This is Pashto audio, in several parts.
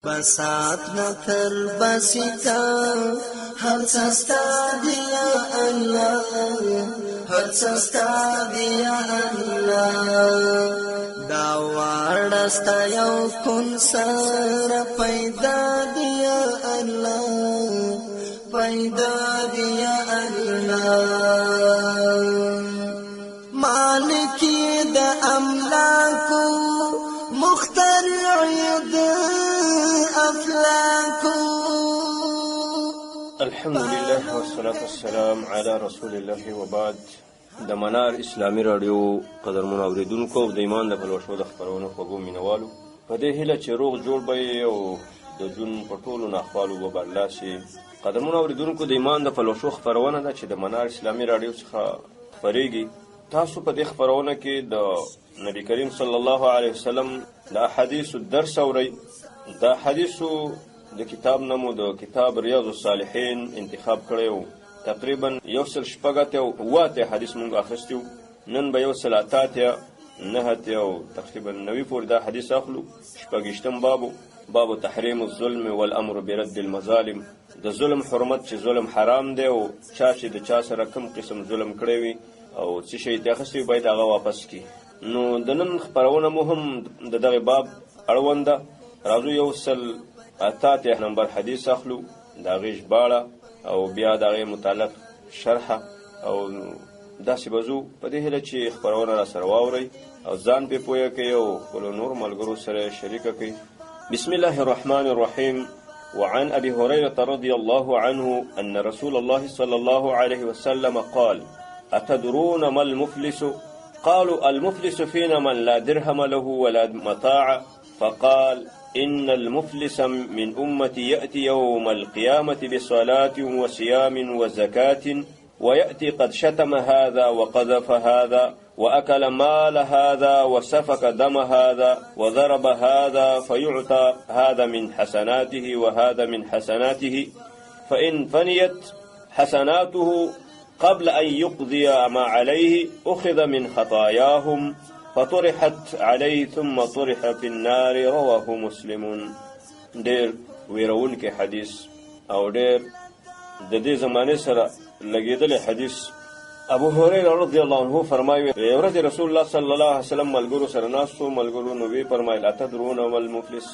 بسات نه تر بسیتا، هر څه ستا دی یا الله، هر څه ستا دی یا الله. دا واړه ستا یو کون سره پیدا دی یا الله، پیدا دی یا الله. مالک د املاکو، مخترع د افلاکو. الحمد لله والصلاة والسلام على رسول الله وبعد. د منار اسلامي راډیو قدرمنو اوریدونکو او د ایمان د پلوشو د خپرونو خوږو مینوالو، په دې هیله چې روغ جوړ به یې او د ژوند په ټولو ناخوالو به برلاسي. قدرمنو اوریدونکو، د ایمان د پلوشو خپرونه ده چې د منار اسلامي راډیو څخه خپرېږي. تاسو په دې خپرونه کې د نبی کریم صلی الله علیه وسلم د احادیثو درس اورئ. د احادیثو د کتاب نه مو د کتاب ریاض الصالحین انتخاب کړی و. تقریبا 186 او 87 حدیث مونږ اخیستی و. نن به 188، 89 او تقریبا 90 پورې دا حدیث اخلو. 26 باب، باب تحریم الظلم والامر برد المظالم. د ظلم حرمت، چې ظلم حرام دی او چا چې د چا سره کوم قسم ظلم کړی وي او څه شی ترې اخیستی وي، باید هغه واپس کړي. نو د نن خپرونه مو هم د دغه باب اړوند ده. راځو 188 نمبر حدیث اخلو، د هغې ژباړه او بیا د هغې متعلق شرحه او داسې به ځو. په دې هیله چې خپرونه را سره واورئ او ځان پرې پوهه کړئ او خپلو نورو ملګرو سره یې شریکه کړئ. بسم الله الرحمن الرحیم. وعن أبي هريرة رضي الله عنه أن رسول الله صلى الله عليه وسلم قال: أتدرون ما المفلس؟ قالوا: المفلس فينا من لا درهم له ولا متاع. فقال: إن المفلس من أمتي يأتي يوم القيامة بصلاة وصيام وزكاة، ويأتي قد شتم هذا وقذف هذا وأكل مال هذا وسفك دم هذا وضرب هذا، فيعطى هذا من حسناته وهذا من حسناته، فإن فنيت حسناته قبل أن يقضي ما عليه أخذ من خطاياهم فطرحت عليه ثم طرح في النار. رواه مسلم. ډېر ویرونکی حدیث او ډېر د دې زمانې سره لګېدلی حدیث. ابو هريره رضی الله عنه فرمایي، یو ورځ رسول الله صلی الله علیه وسلم ملګرو سره ناست وو. ملګرو نو ویې فرمایل: اتدرون ما المفلس؟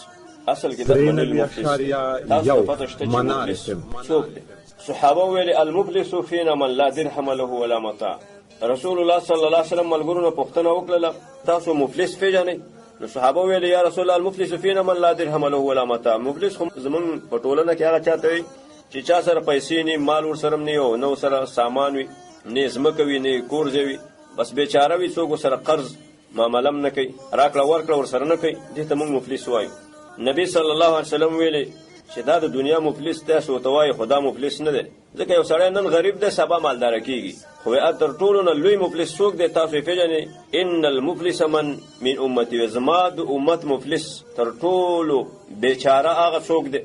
اصل کې د 93 المفلس اعشاریه تاسو ته یو پته شته چې منار مفلس FM. څوک دی؟ صحابه ویل: المفلس فینا من لا درهم له ولا متاع. رسول الله صلی الله علیه وسلم ملګرو نه پوښتنه وکړله: تاسو مفلس پیژنئ؟ نو صحابه ویل: یا رسول الله، المفلس فینا من لا درهم له ولا متاع. مفلس خو زمونږ په ټولنه کې هغه چاته وي چې چا سره پیسې نه، مال ورسره نه او نه ورسره سامان وي، نه ځمکه وي، نه کور ځای وي، بس بیچاره وي، څوک ورسره قرض معامله هم نه کوي، راکړه ورکړه ورسره نه کوي، دې ته موږ مفلس وایو. نبی صلی الله علیه وسلم ویلي چې دا د دنیا مفلس تاسو ورته وایي، خو دا مفلس نه دی، ځکه یو سړی نن غریب دی، سبا مالداره کیږي. خو وایي تر ټولو نه لوی مفلس څوک دی؟ تاسو یې پېژنئ؟ ان المفلس من من امتي، زما د امت مفلس تر ټولو بیچاره هغه څوک دی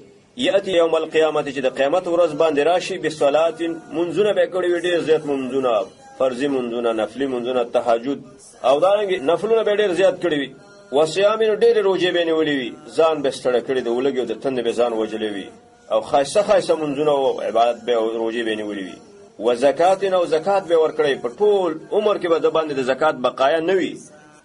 یأتي یوم القیامت، چې د قیامت ورځ باندې راشي، بصلاة، منځونه به یې کړي وي، ډېر زیات منځونه، فرضي منځونه، نفلي منځونه، تهجد او دارنګې نفلونه به یې ډېر زیات کړي وي، وصیام، ډېرې روژې به یې نیولې وي، ځان به یې ستړی کړي، د ولږې او د تندې به یې ځان وژلی وي، او ښایسته ښایسته منځونه او عبادت به او روژې به یې نیولې وي، وزکات، او زکات به یې ورکړی، په ټول عمر کې به د باندې د زکات بقایا نه وي،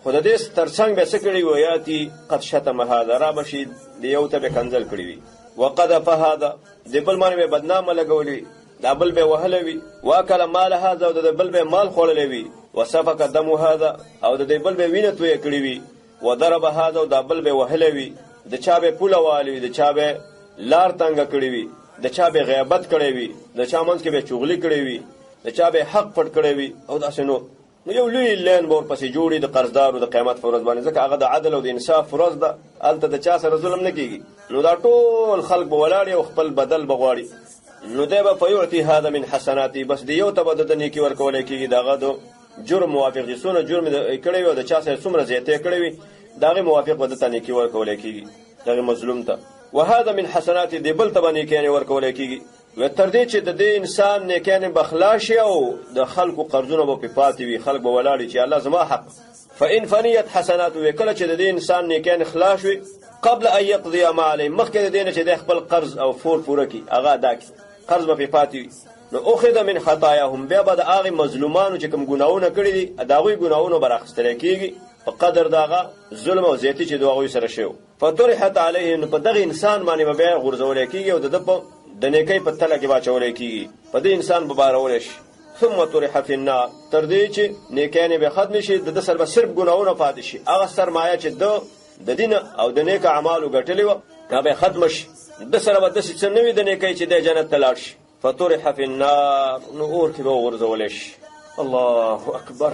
خو د دې ترڅنګ به څه کړي وي؟ یاتي قد شتم هذا، را به شي د یو ته به کنځل کړي وي، وقذف هذا، د بل باندې به بدنامه لګولې وي، دا بل به وهلی وي، واکل مال هذا، او د بل به مال خوړلی وي، وسفک دم هذا، او د دې بل به وینه تویه کړې وي، وضرب هذا، او دا بل به وهلی وي، د چا به پوله وهلې وي، د چا به لار تنګه کړې وي، د چا به غیبت کړی وي، د چا منځ کې به چغلي کړې وي، د چا به حق پټ کړی وي او داسې نور. نو یو لوی لین به ورپسې جوړي د قرضدارو د قیامت په ورځ باندې، ځکه هغه د عدل او د انصاف ورځ ده، هلته د چا سره ظلم نه کیږي. نو دا ټول خلک به ولاړ او خپل بدل به غواړي. نو دی به فیعطي هذا من حسناتي، بس دی یو ته به د نیکي ورکولی کیږي، د هغه د جرم موافق چې څونه جرم یې کړی وي او د چا سره څومره زیاتی کړی وي، د هغې موافق به ده ته نیکي ورکولی کیږي، دغه مظلوم ته. وهذا من حسناتي، دی بل ته به نیکیانې ورکولی کیږي. و تر دې چې د دې انسان نیکیانې به خلاص شي او د خلکو قرضونه به پرې پاتې وي، خلک به ولاړ چې الله زما حق. فإن فنیت حسناته، کله چې د دې انسان نیکیانې خلاص وي، قبل ان يقضي ما عليه، مخکې د دې نه چې دی خپل قرض او فور پوره کړي، هغه ادا کړي، قرض به پرې پاتې وي. نو اخذ من خطاياهم، بیا به د هغې مظلومانو چې کوم ګناهونه کړي دي د هغوی ګناهونه به راخیستلی کېږي په قدر د هغه ظلم او زیاتي چې د هغوی سره شوی. فطرحت علیه، نو په دغه انسان باندې به بیا غورځولی کېږي او د ده په د نیکۍ په تله کې به اچولی کېږي، په دې انسان به بارولی شي. ثم طرح فی النار، تر دې چې نیکیانې به ختمې شي، د ده سره به صرف ګناهونه پاتې شي، هغه سرمایه چې ده د دین او د نیک اعمالو ګټلې وه هغه به ختمه شي، ده سره به داسې څه نه وي د نیکۍ چې دی جنت ته لاړ شي. فطرح فی النار، نو اور کې به وغورځولی شي. الله اکبر.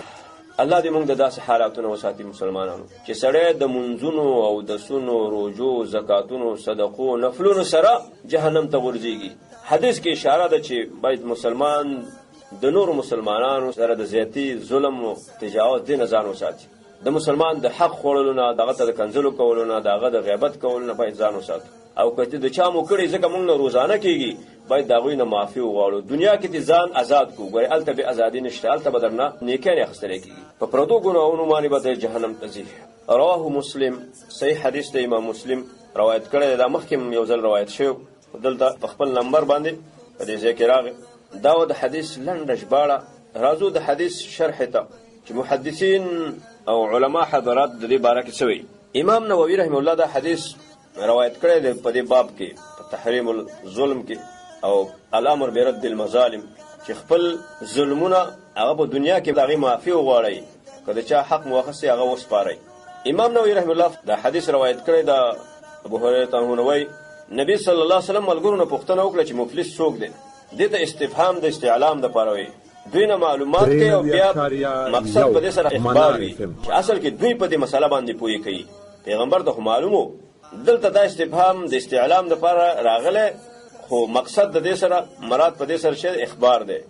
الله دې موږ د داسې حالاتونه وساتي مسلمانانو چې سړی د منځونو او د سونو، روژو، زکاتونو، صدقو، نفلونو سره جهنم ته غورځېږي. حدیث کې اشاره ده چې باید مسلمان د نورو مسلمانانو سره د زیاتي، ظلم او تجاوز دې نه ځان وساتي. د مسلمان د حق خوړلو نه، د هغه ته د کنځلو کولو نه، د هغه د غیبت کولو نه باید ځان وساتو. او که د چا مو کړي ځکه موږ نه روزانه کېږي، باید د هغوی نه معافي وغواړو. دنیا کې دې ځان ازاد کړو، ګورې هلته بې ازادي نشته، هلته به درنه نیکیانې اخیستلی کېږي. په پردو ګناهونو باندې به دی جهنم ته ځي. رواه مسلم، صحیح حدیث دی، امام مسلم روایت کړی دی. دا مخکې هم یو ځل روایت شوی، دلته په خپل نمبر باندې په دې ځای کې راغی. دا و د حدیث لنډه ژباړه. راځو د حدیث شرح ته چې محدثین او علما حضرات د دې باره کې څه وایي. امام نووي رحمه الله دا حدیث روایت کړی دی په دې باب کې، په تحریم الظلم کې او الامر برد المظالم، چې خپل ظلمونه هغه په دنیا کې د هغې معافي وغواړئ، که د چا حق مو اخیستی هغه وسپارئ. امام نووي رحمه الله دا حدیث روایت کړی دا ابو هریره عنه وایي نبی صلی الله علیه وسلم ملګرو نه پوښتنه وکړه چې مفلس څوک دی. دې ته استفهام د استعلام دپاره وایي، دوی نه معلومات کوي او بیا مقصد په دې سره اخبار وي چې اصل کې دوی په دې مسله باندې پوه کوي. پیغمبر ته خو معلوم و. دلته دا استفهام د استعلام دپاره راغلی، خو مقصد د دې سره مراد په دې سره چې اخبار دی.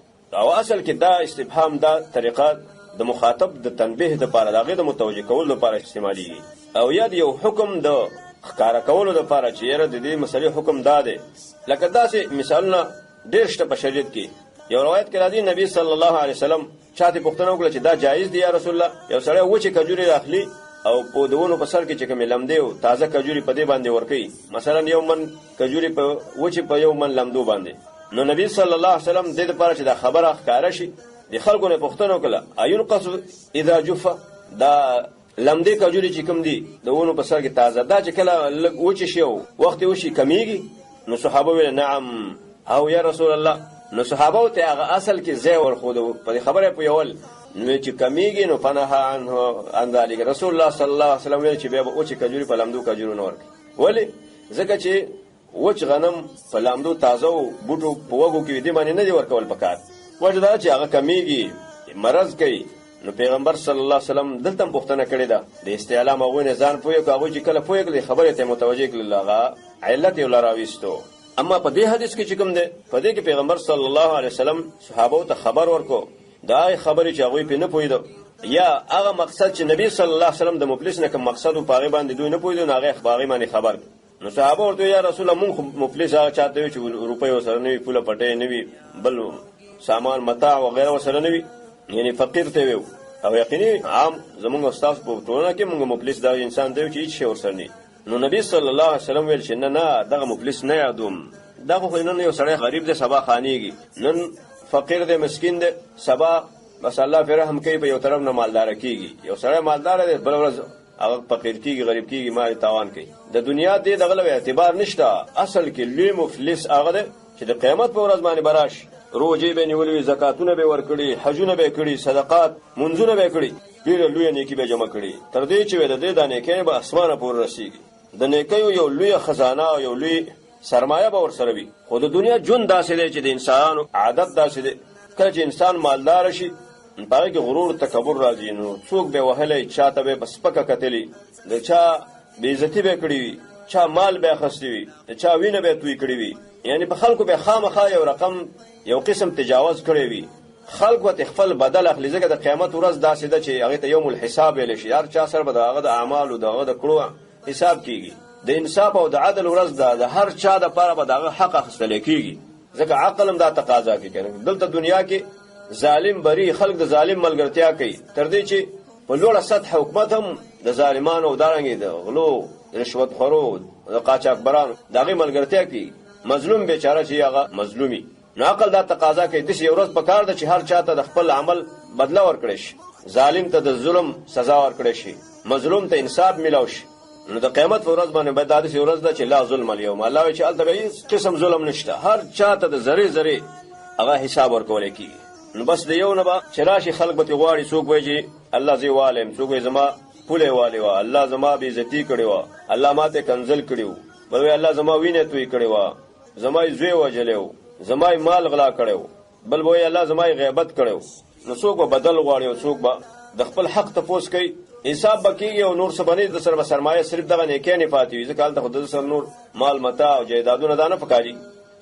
او اصل کې دا استفهام دا طریقه د مخاطب د تنبیه دپاره، د هغې د متوجه کولو دپاره استعمالیږي، او یا د یو حکم د ښکاره کولو دپاره چې یاره د دې مسلې حکم دا دی. لکه داسې مثالونه ډېر شته په شریعت کې. یو روایت کې راځي نبی صلی الله علیه وسلم چاته پوښتنه وکړه چې دا جایز دی یا رسول الله؟ یو سړی وچې کجورې راخلي او په د ونو په سر کې چې کومې لمدې او تازه کجورې په دې باندې ورکوي، مثلا یو من کجورې په وچې په یو من لمدو باندې. نو نبی صلی الله علیه وسلم دې دپاره چې دا خبره ښکاره شي د خلکو نه پوښتنه وکړه ایونقص اذا جف، دا لمدې کجورې چې کوم دي د ونو په سر کې تازه، دا چې کله لږ وچې شي او وخت یې وشي کمیږي؟ نو صحابه ویل نعم او یا رسول الله. نو صحابه ته هغه اصل کې ځای ورښودو، په دې خبره یې پوهول. نو چې کمیږي نو فنهى عنه عن ذلک، رسول الله صلی الله علیه وسلم ویل چې بیا به وچې کجورې په لمدو کجورو نه ورکوي. ولې؟ ځکه چې وچ غنم په لمدو تازه بوټو په وږو کې دې باندې نه دي ورکول پکار، وجه دا چې هغه کمیږي، مرض کوي. نو پیغمبر صلی الله علیه وسلم دلته هم پوښتنه کړې ده د استعلام هغوی نه ځان پوه کړو، هغوی چې کله پوه کړل خبرې ته یې متوجه کړل، هغه علت یې ورله راویستو. اما په دې حدیث کې چې کوم دی، په دې کې پیغمبر صلی الله علیه وسلم صحابو ته خبر ورکو، د هغې خبرې چې هغوی پرې نه پوهېده، یا هغه مقصد چې نبی صلی الله علیه وسلم د مفلس نه کوم مقصد و په هغې باندې دوی نه پوهېدو، نو هغې په هغې باندې خبر. نو صحابه ورته یا رسول الله مونږ خو مفلس هغه چاته وي چې روپۍ ورسره نه وي، پوله پټۍ نه وي، بل سامان متاع وغیره ورسره نه وي، یعنی فقیر ته ویو. او یقیني عام زمونږ ستاسو په ټولنه کې مونږ مفلس دا انسان دی چې هیڅ شی ورسره نه. نو نبی صلی الله علیه وسلم ویل چې نه نه دغه مفلس نه یادوم، دا خو نن یو سړی غریب دی سبا خانیږي، نن فقیر دی مسکین دی سبا بس الله پرې رحم کوي په یو طرف نه مالداره کیږي. یو سړی مالداره دی بله ورځ هغه فقیر کیږي، غریب کیږي، مال تاوان کوي. د دنیا دې دغه له اعتبار نشته. اصل کې لوی مفلس هغه دی چې د قیامت په ورځ باندې به راشي، روژې به یې نیولې وي، زکاتونه به یې ورکړي، حجونه به یې کړي، صدقات مونځونه به یې کړي، ډېره لویه نیکي به یې جمع کړي، تر دې چې د دې دا نیکۍ به اسمانه پورې رسېږي. د نیکیو یو لویه خزانه او یو لوی سرمایه به ورسره وي. خو د دنیا ژوند داسې دی چې د انسانانو عادت داسې دی، کله چې انسان مالدار شي په هغې کې غرور تکبر راځي، نو څوک به یې وهلی، چا ته به یې په سپکه کتلي، د چا بېعزتي به یې کړې وي، چا مال به یې اخیستی وي، د چا وینه به یې توی کړې وي، یعنی په خلکو به خامخا یو رقم یو قسم تجاوز کړی وي. خلک به خپل بدل اخلي، ځکه د قیامت ورځ داسې ده چې هغې ته یوم الحساب ویلی شي، هر چا سره به د هغه د اعمالو د هغه د کړو حساب کیږي. د انصاف او د عدل ورځ ده، د هر چا دپاره به د هغه حق اخیستلی کیږي، ځکه عقل هم دا تقاضا کوي. که دلته دنیا کې ظالم بری، خلک د ظالم ملګرتیا کوي، تر دې چې په لوړه سطح حکومت هم د ظالمانو او دارنګې د غلو رشوتخورو، د قاچاقبرانو د هغې ملګرتیا کوي. مظلوم بیچاره چې هغه مظلومي. نو عقل دا تقاضا کوي، داسې یو ورځ پکار ده چې هر چا ته د خپل عمل بدله ورکړی شي، ظالم ته د ظلم سزا ورکړی شي، مظلوم ته انصاف میلاو شي. نو د قیامت په ورځ باندې به دا داسې ورځ ده چې لا ظلم الیوم، الله وایي چې هلته به هېڅ قسم ظلم نشته، هر چا ته د ذرې ذرې هغه حساب ورکولی کېږي. نو بس د یو نه به چې راشي خلک به ترې غواړي، څوک وایي چې الله زه یې والی یم، څوک وایي زما پوله یې والې وه، الله زما بې عزتي کړې وه، الله ما ته کنځل کړي وو، بل وایي الله زما وینه توی کړې وه، زما یې زوی وژلی و، زما یې مال غلا کړی و، بل به وایي الله زما یې غیبت کړی و. نو څوک به بدل غواړي او څوک به د خپل حق تپوس کوي، حساب به کېږي او نور څه به نه، د سره به سرمایه صرف دغه نیکیانې پاتې وي، ځکه هلته خو د ده سره نور مال متاع او جایدادونه دا نه پکاري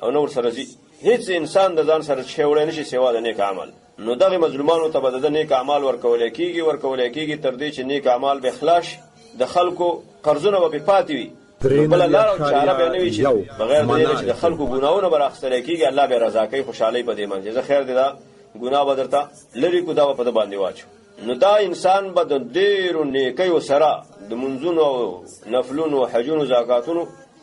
او نه ورسره ځي. هیڅ انسان د ځان سره شی وړی نه شي سوا د نیک عمل. نو دغه مظلومانو ته به د ده نیک اعمال ورکولی کېږي، ورکولی کېږي، تر دې چې نیک اعمال به خلاص شي، د خلکو قرضونه به پرې پاتې وي. نو بله لار او چاره به نه وي چې بغیر د دې نه چې د خلکو ګناهونه به راخیستلی کېږي، الله به رضا کوي خوشحالۍ په دې باندې چې زه خیر دی دا ګناه به درته لرې کړو، دا به په ده باندې واچو. نو دا انسان به د ډېرو نیکیو سره د منځونو او نفلونو، حجونو، زکاتونو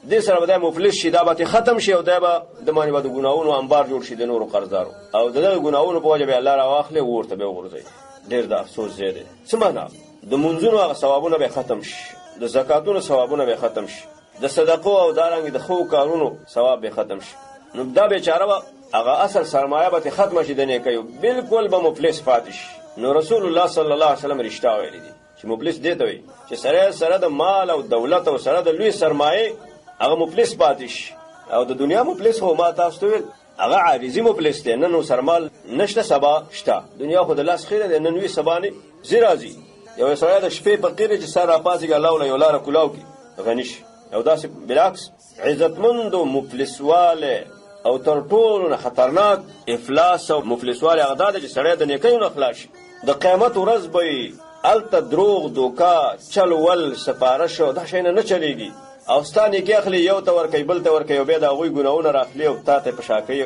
دې سره به دی مفلس شي، دا به ترې ختم شي او دی به د باندې به د ګناهونو انبار جوړ شي د نورو قرضدارو، او د دغه ګناهونو په وجه به الله راواخلي او اور ته به وغورځوي. ډېر د افسوس ځای دی. څه معنا؟ د منځونو هغه ثوابونه به ختم شي، د زکاتونو ثوابونه به ختم شي، د صدقو او دارنګې د ښو کارونو ثواب به ختم شي. نو دا بیچاره به هغه اصل سرمایه به ترې ختمه شي د نیکیو، بالکل به مفلس پاتې شي. نو رسول الله صلی الله علیه وسلم رښتیا ویلي دي چې مفلس دې ته وایي چې سړی سره د مال او دولت او سره د لوی سرمایې هغه مفلس پاتې شي. او د دنیا مفلس خو ما تاسو ته ویل هغه عارضي مفلس دی، نن ورسره مال نشته سبا شته، دنیا خو د لاس خیره دی، نن وي سبا نه ځي راځي. یو سړی د شپې فقیر چې سر راپاڅېږي الله ورله یو لاره کولاو کړي غني شي. او داسې بالعکس عزتمند او مفلسوالی او تر ټولو نه خطرناک افلاس او مفلسوالی هغه دا دی چې سړی د نیکیو نه خلاص شي. د قیامت ورځ به یې هلته دروغ، دوکه، چل ول، سفارش او دا شیونه نه چلېږي، او ستا نیکي اخلي یو ته ورکوي بل ته ورکوي او بیا د هغوی ګناهونه راخلي او تا ته یې په شا کوي.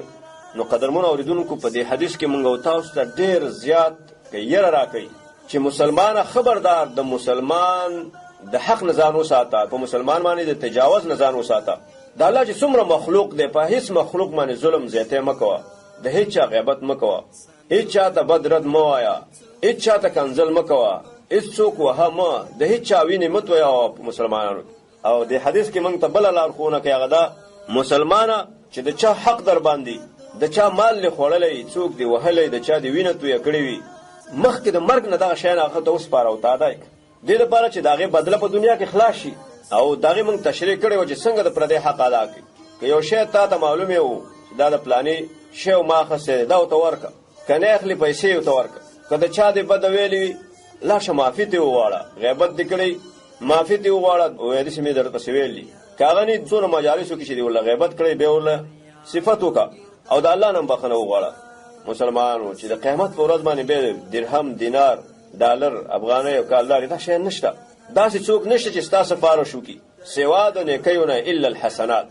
نو قدرمنو اورېدونکو، په دې حدیث کې موږ او تاسو ته ډېر زیات یره راکوي چې مسلمانه خبردار، د مسلمان د حق نه ځان وساته، په مسلمان باندې د تجاوز نه ځان وساته. د الله چې څومره مخلوق دی په هیڅ مخلوق باندې ظلم زیاتی مه کوه، د هیڅ چا غیبت مه کوه، هیڅ چا ته بد رد مه وایه، هیڅ چا ته کنځل مه کوه، هیڅ څوک وهه مه، د هیڅ چا وینې مه تویوه په مسلمانانو کې. او دې حدیث کې موږ ته بله لارښوونه کوي، هغه دا مسلمانه چې د چا حق در باندې، د چا مال دې خوړلی، څوک دې وهلی، د چا دې وینه تویه کړې وي، مخکې د مرګ نه دغه شیان هغه ته وسپاره او تا ادا یې کړه، دې دپاره چې د هغې بدله په دنیا کې خلاص شي. او د هغې موږ تشریح کړې وه چې څنګه د پردی حق ادا کړي. که یو شی تا ته معلوم یې و چې دا د پلانې شی ما اخیستی دی، دا ورته ورکړه، که نه اخلي پیسې یې ورته ورکړه. که د چا دې بده ویلي وي لاړ شه معافي ترې وغواړه، غیبت دې کړی معافي ترې وغواړه، وایي داسې مې درته پسې ویلي. که هغه نه څونه مجالسو کې چې دې ورله غیبت کړی بیا ورله صفت وکړه او د الله نه هم بخښنه وغواړه. مسلمانانو چې د قیامت په ورځ باندې بیا درهم، دینار، ډالر، افغانۍ او کالدارې دا شیان نشته، داسې څوک نشته چې ستا سفارش وکړي سوا د نیکیو نه الا الحسنات،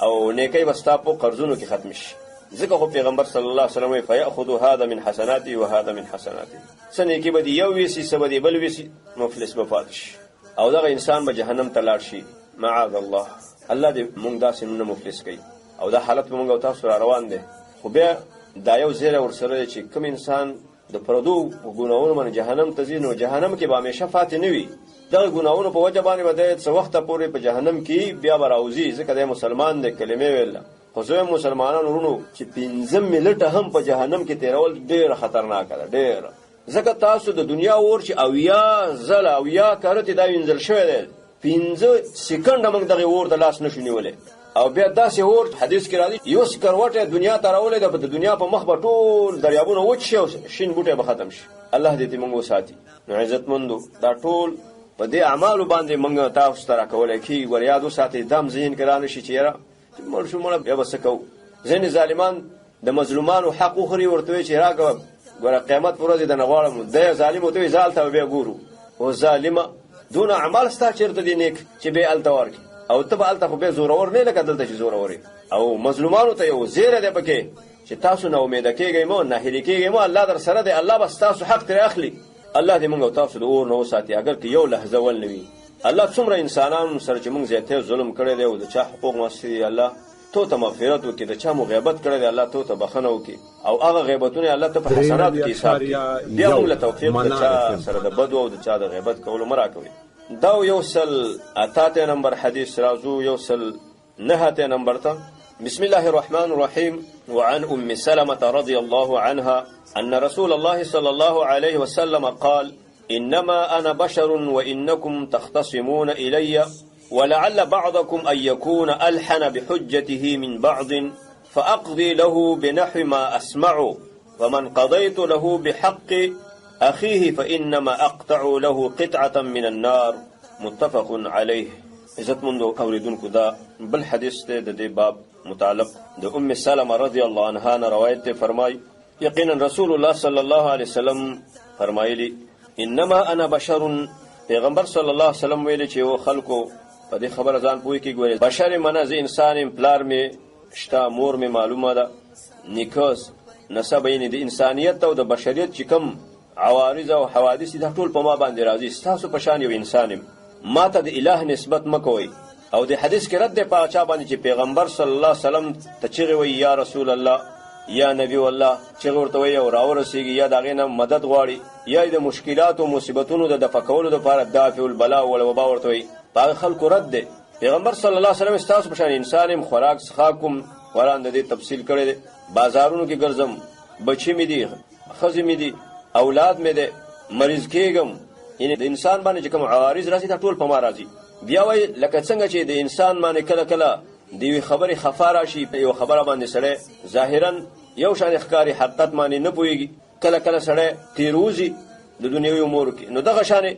او نیکۍ به ستا په قرضونو کې ختم شي. ځکه خو پیغمبر صلی الله علیه وسلم وایي فیأخذ هذا من حسناته وهذا من حسناته، څه نیکي به دې یو ویسي څه به دې بل ویسي، مفلس به پاتې شي او دغه انسان به جهنم ته لاړ شي. معاذ الله. الله دې موږ داسې نه مفلس کوي. او دا حالت به موږ او تاسو را روان دی. خو بیا دا یو زیری ورسره دی چې کوم انسان د پردو په ګناهونو باندې جهنم ته ځي نو جهنم کې به همیشه پاتې نه وي، دغه ګناهونو په وجه باندې به دی څه وخته پورې په جهنم کې بیا به راوځي، ځکه دی مسلمان دی، کلمې ویله. خو زه وایم مسلمانانو وروڼو چې 5 منټه هم په جهنم کې تېرول ډېره خطرناکه ده، ډېره. ځکه تاسو د دنیا اور چې 70 ځله 70 کرتې دا وینځل شوی دی، 5 سیکنډه موږ دغې اور ته لاس نشو نیولی. او بیا داسې اور حدیث کې راځي یو سکروټی دنیا ته راولی ده، په دنیا په مخ به ټول دریابونه وچ شي او شین بوټی به ختم شي. الله دې ترې موږ وساتي. نو عزتمندو دا ټول په دې اعمالو باندې موږ تاسو ته راکولی کېږي. ور یاد وساتئ، دا هم ذهن کې رانه شي چې یاره چې مړ شو مړه بیا به څه کوو. ځینې ظالمان د مظلومانو حق وخوري، ورته وایي چې راکړه ګوره قیامت په ورځ یې درنه غواړم. دی ظالم ورته وایي زه هلته به بیا ګورو. او ظالمه دونه اعمال ستا چېرته دي نیک چې بیا هلته ورکړي، او ته به هلته خو بیا زورور نه لکه دلته چې زورور یې. او مظلومانو ته یو زیری دی پکې چې تاسو ناامیده کېږئ مه، ناهیلي کېږئ مه، الله در سره دی، الله به ستاسو حق ترې اخلي. الله دې موږ او تاسو د اور نه وساتي، اګر که یو لحظه ول نه وي. الله څومره انسانانو سره چې موږ زیاتی ظلم کړی دی او د چا حقوق مو اخیستي دي، الله تو ته مغفرت وکړي. د چا مو غیبت کړی دی، الله تو ته بخښنه وکړي او هغه غیبتونه الله ته په حسناتو کې حساب کړي. بیا موږ له توفیق د چا سره د بدو او د چا د غیبت کولو مه راکوي. دا 188 نمبر حدیث، راځو 189 نمبر ته. بسم الله الرحمن الرحيم. وعن أم سلمة رضي الله عنها أن رسول الله صلى الله عليه وسلم قال: إنما أنا بشر وإنكم تختصمون إلي، ولعل بعضكم أن يكون ألحن بحجته من بعض، فأقضي له بنحو ما أسمع، فمن قضيت له بحق أخيه فإنما أقطع له قطعة من النار. متفق عليه. عزتمندو اوریدونکو، دا بل حدیث دی د دې باب متعلق. د ام سلمه رضی الله عنها نه روایت دی، فرمای یقینا رسول الله صلی الله علیه وسلم فرمایلی: انما انا بشر. پیغمبر صلی الله علیه وسلم ویلی چې و خلکو په دې خبره ځان پوه کړي، ګورې بشر منه، زه انسان یم، پلار مې شته، مور مې معلومه ده، نیکه نسب، یعنې د انسانیت او د بشریت چې کوم عوارض او حوادث دي دا ټول په ما باندې راځي، ستاسو په شان یو انسان یم، ما ته د اله نسبت مه کوئ. او د حدیث کې رد دی په هغه چا باندې چې پیغمبر صلی الله علیه وسلم ته چیغې وایي یا رسول الله، یا نبی الله، چیغې ورته وایي او راورسېږي، یا د هغې نه مدد غواړي، یا د مشکلاتو مصیبتونو د دفع کولو دپاره دافع البلا والوبا ورته وایي، په هغه خلکو رد دی. پیغمبر صلی الله علیه وسلم ستاسو په شان انسان یم، خوراک څښاک کوم، قرآن د دې تفصیل کړی دی، بازارونو کې ګرځم، بچي مې دي، ښځې مې دي، اولاد مې دی، مریض کېږم، یعنې د انسان باندې چې کوم عوارض راځي دا ټول په ما راځي. بیا وایي لکه څنګه چې د انسان باندې کله کله د یوې خبرې خفا راشي، یوه خبره باندې سړی ظاهرا یو شان ښکاري، حقیقت باندې نه پوهېږي، کله کله سړی تېروځي د دنیوي امورو کې، نو دغه شانې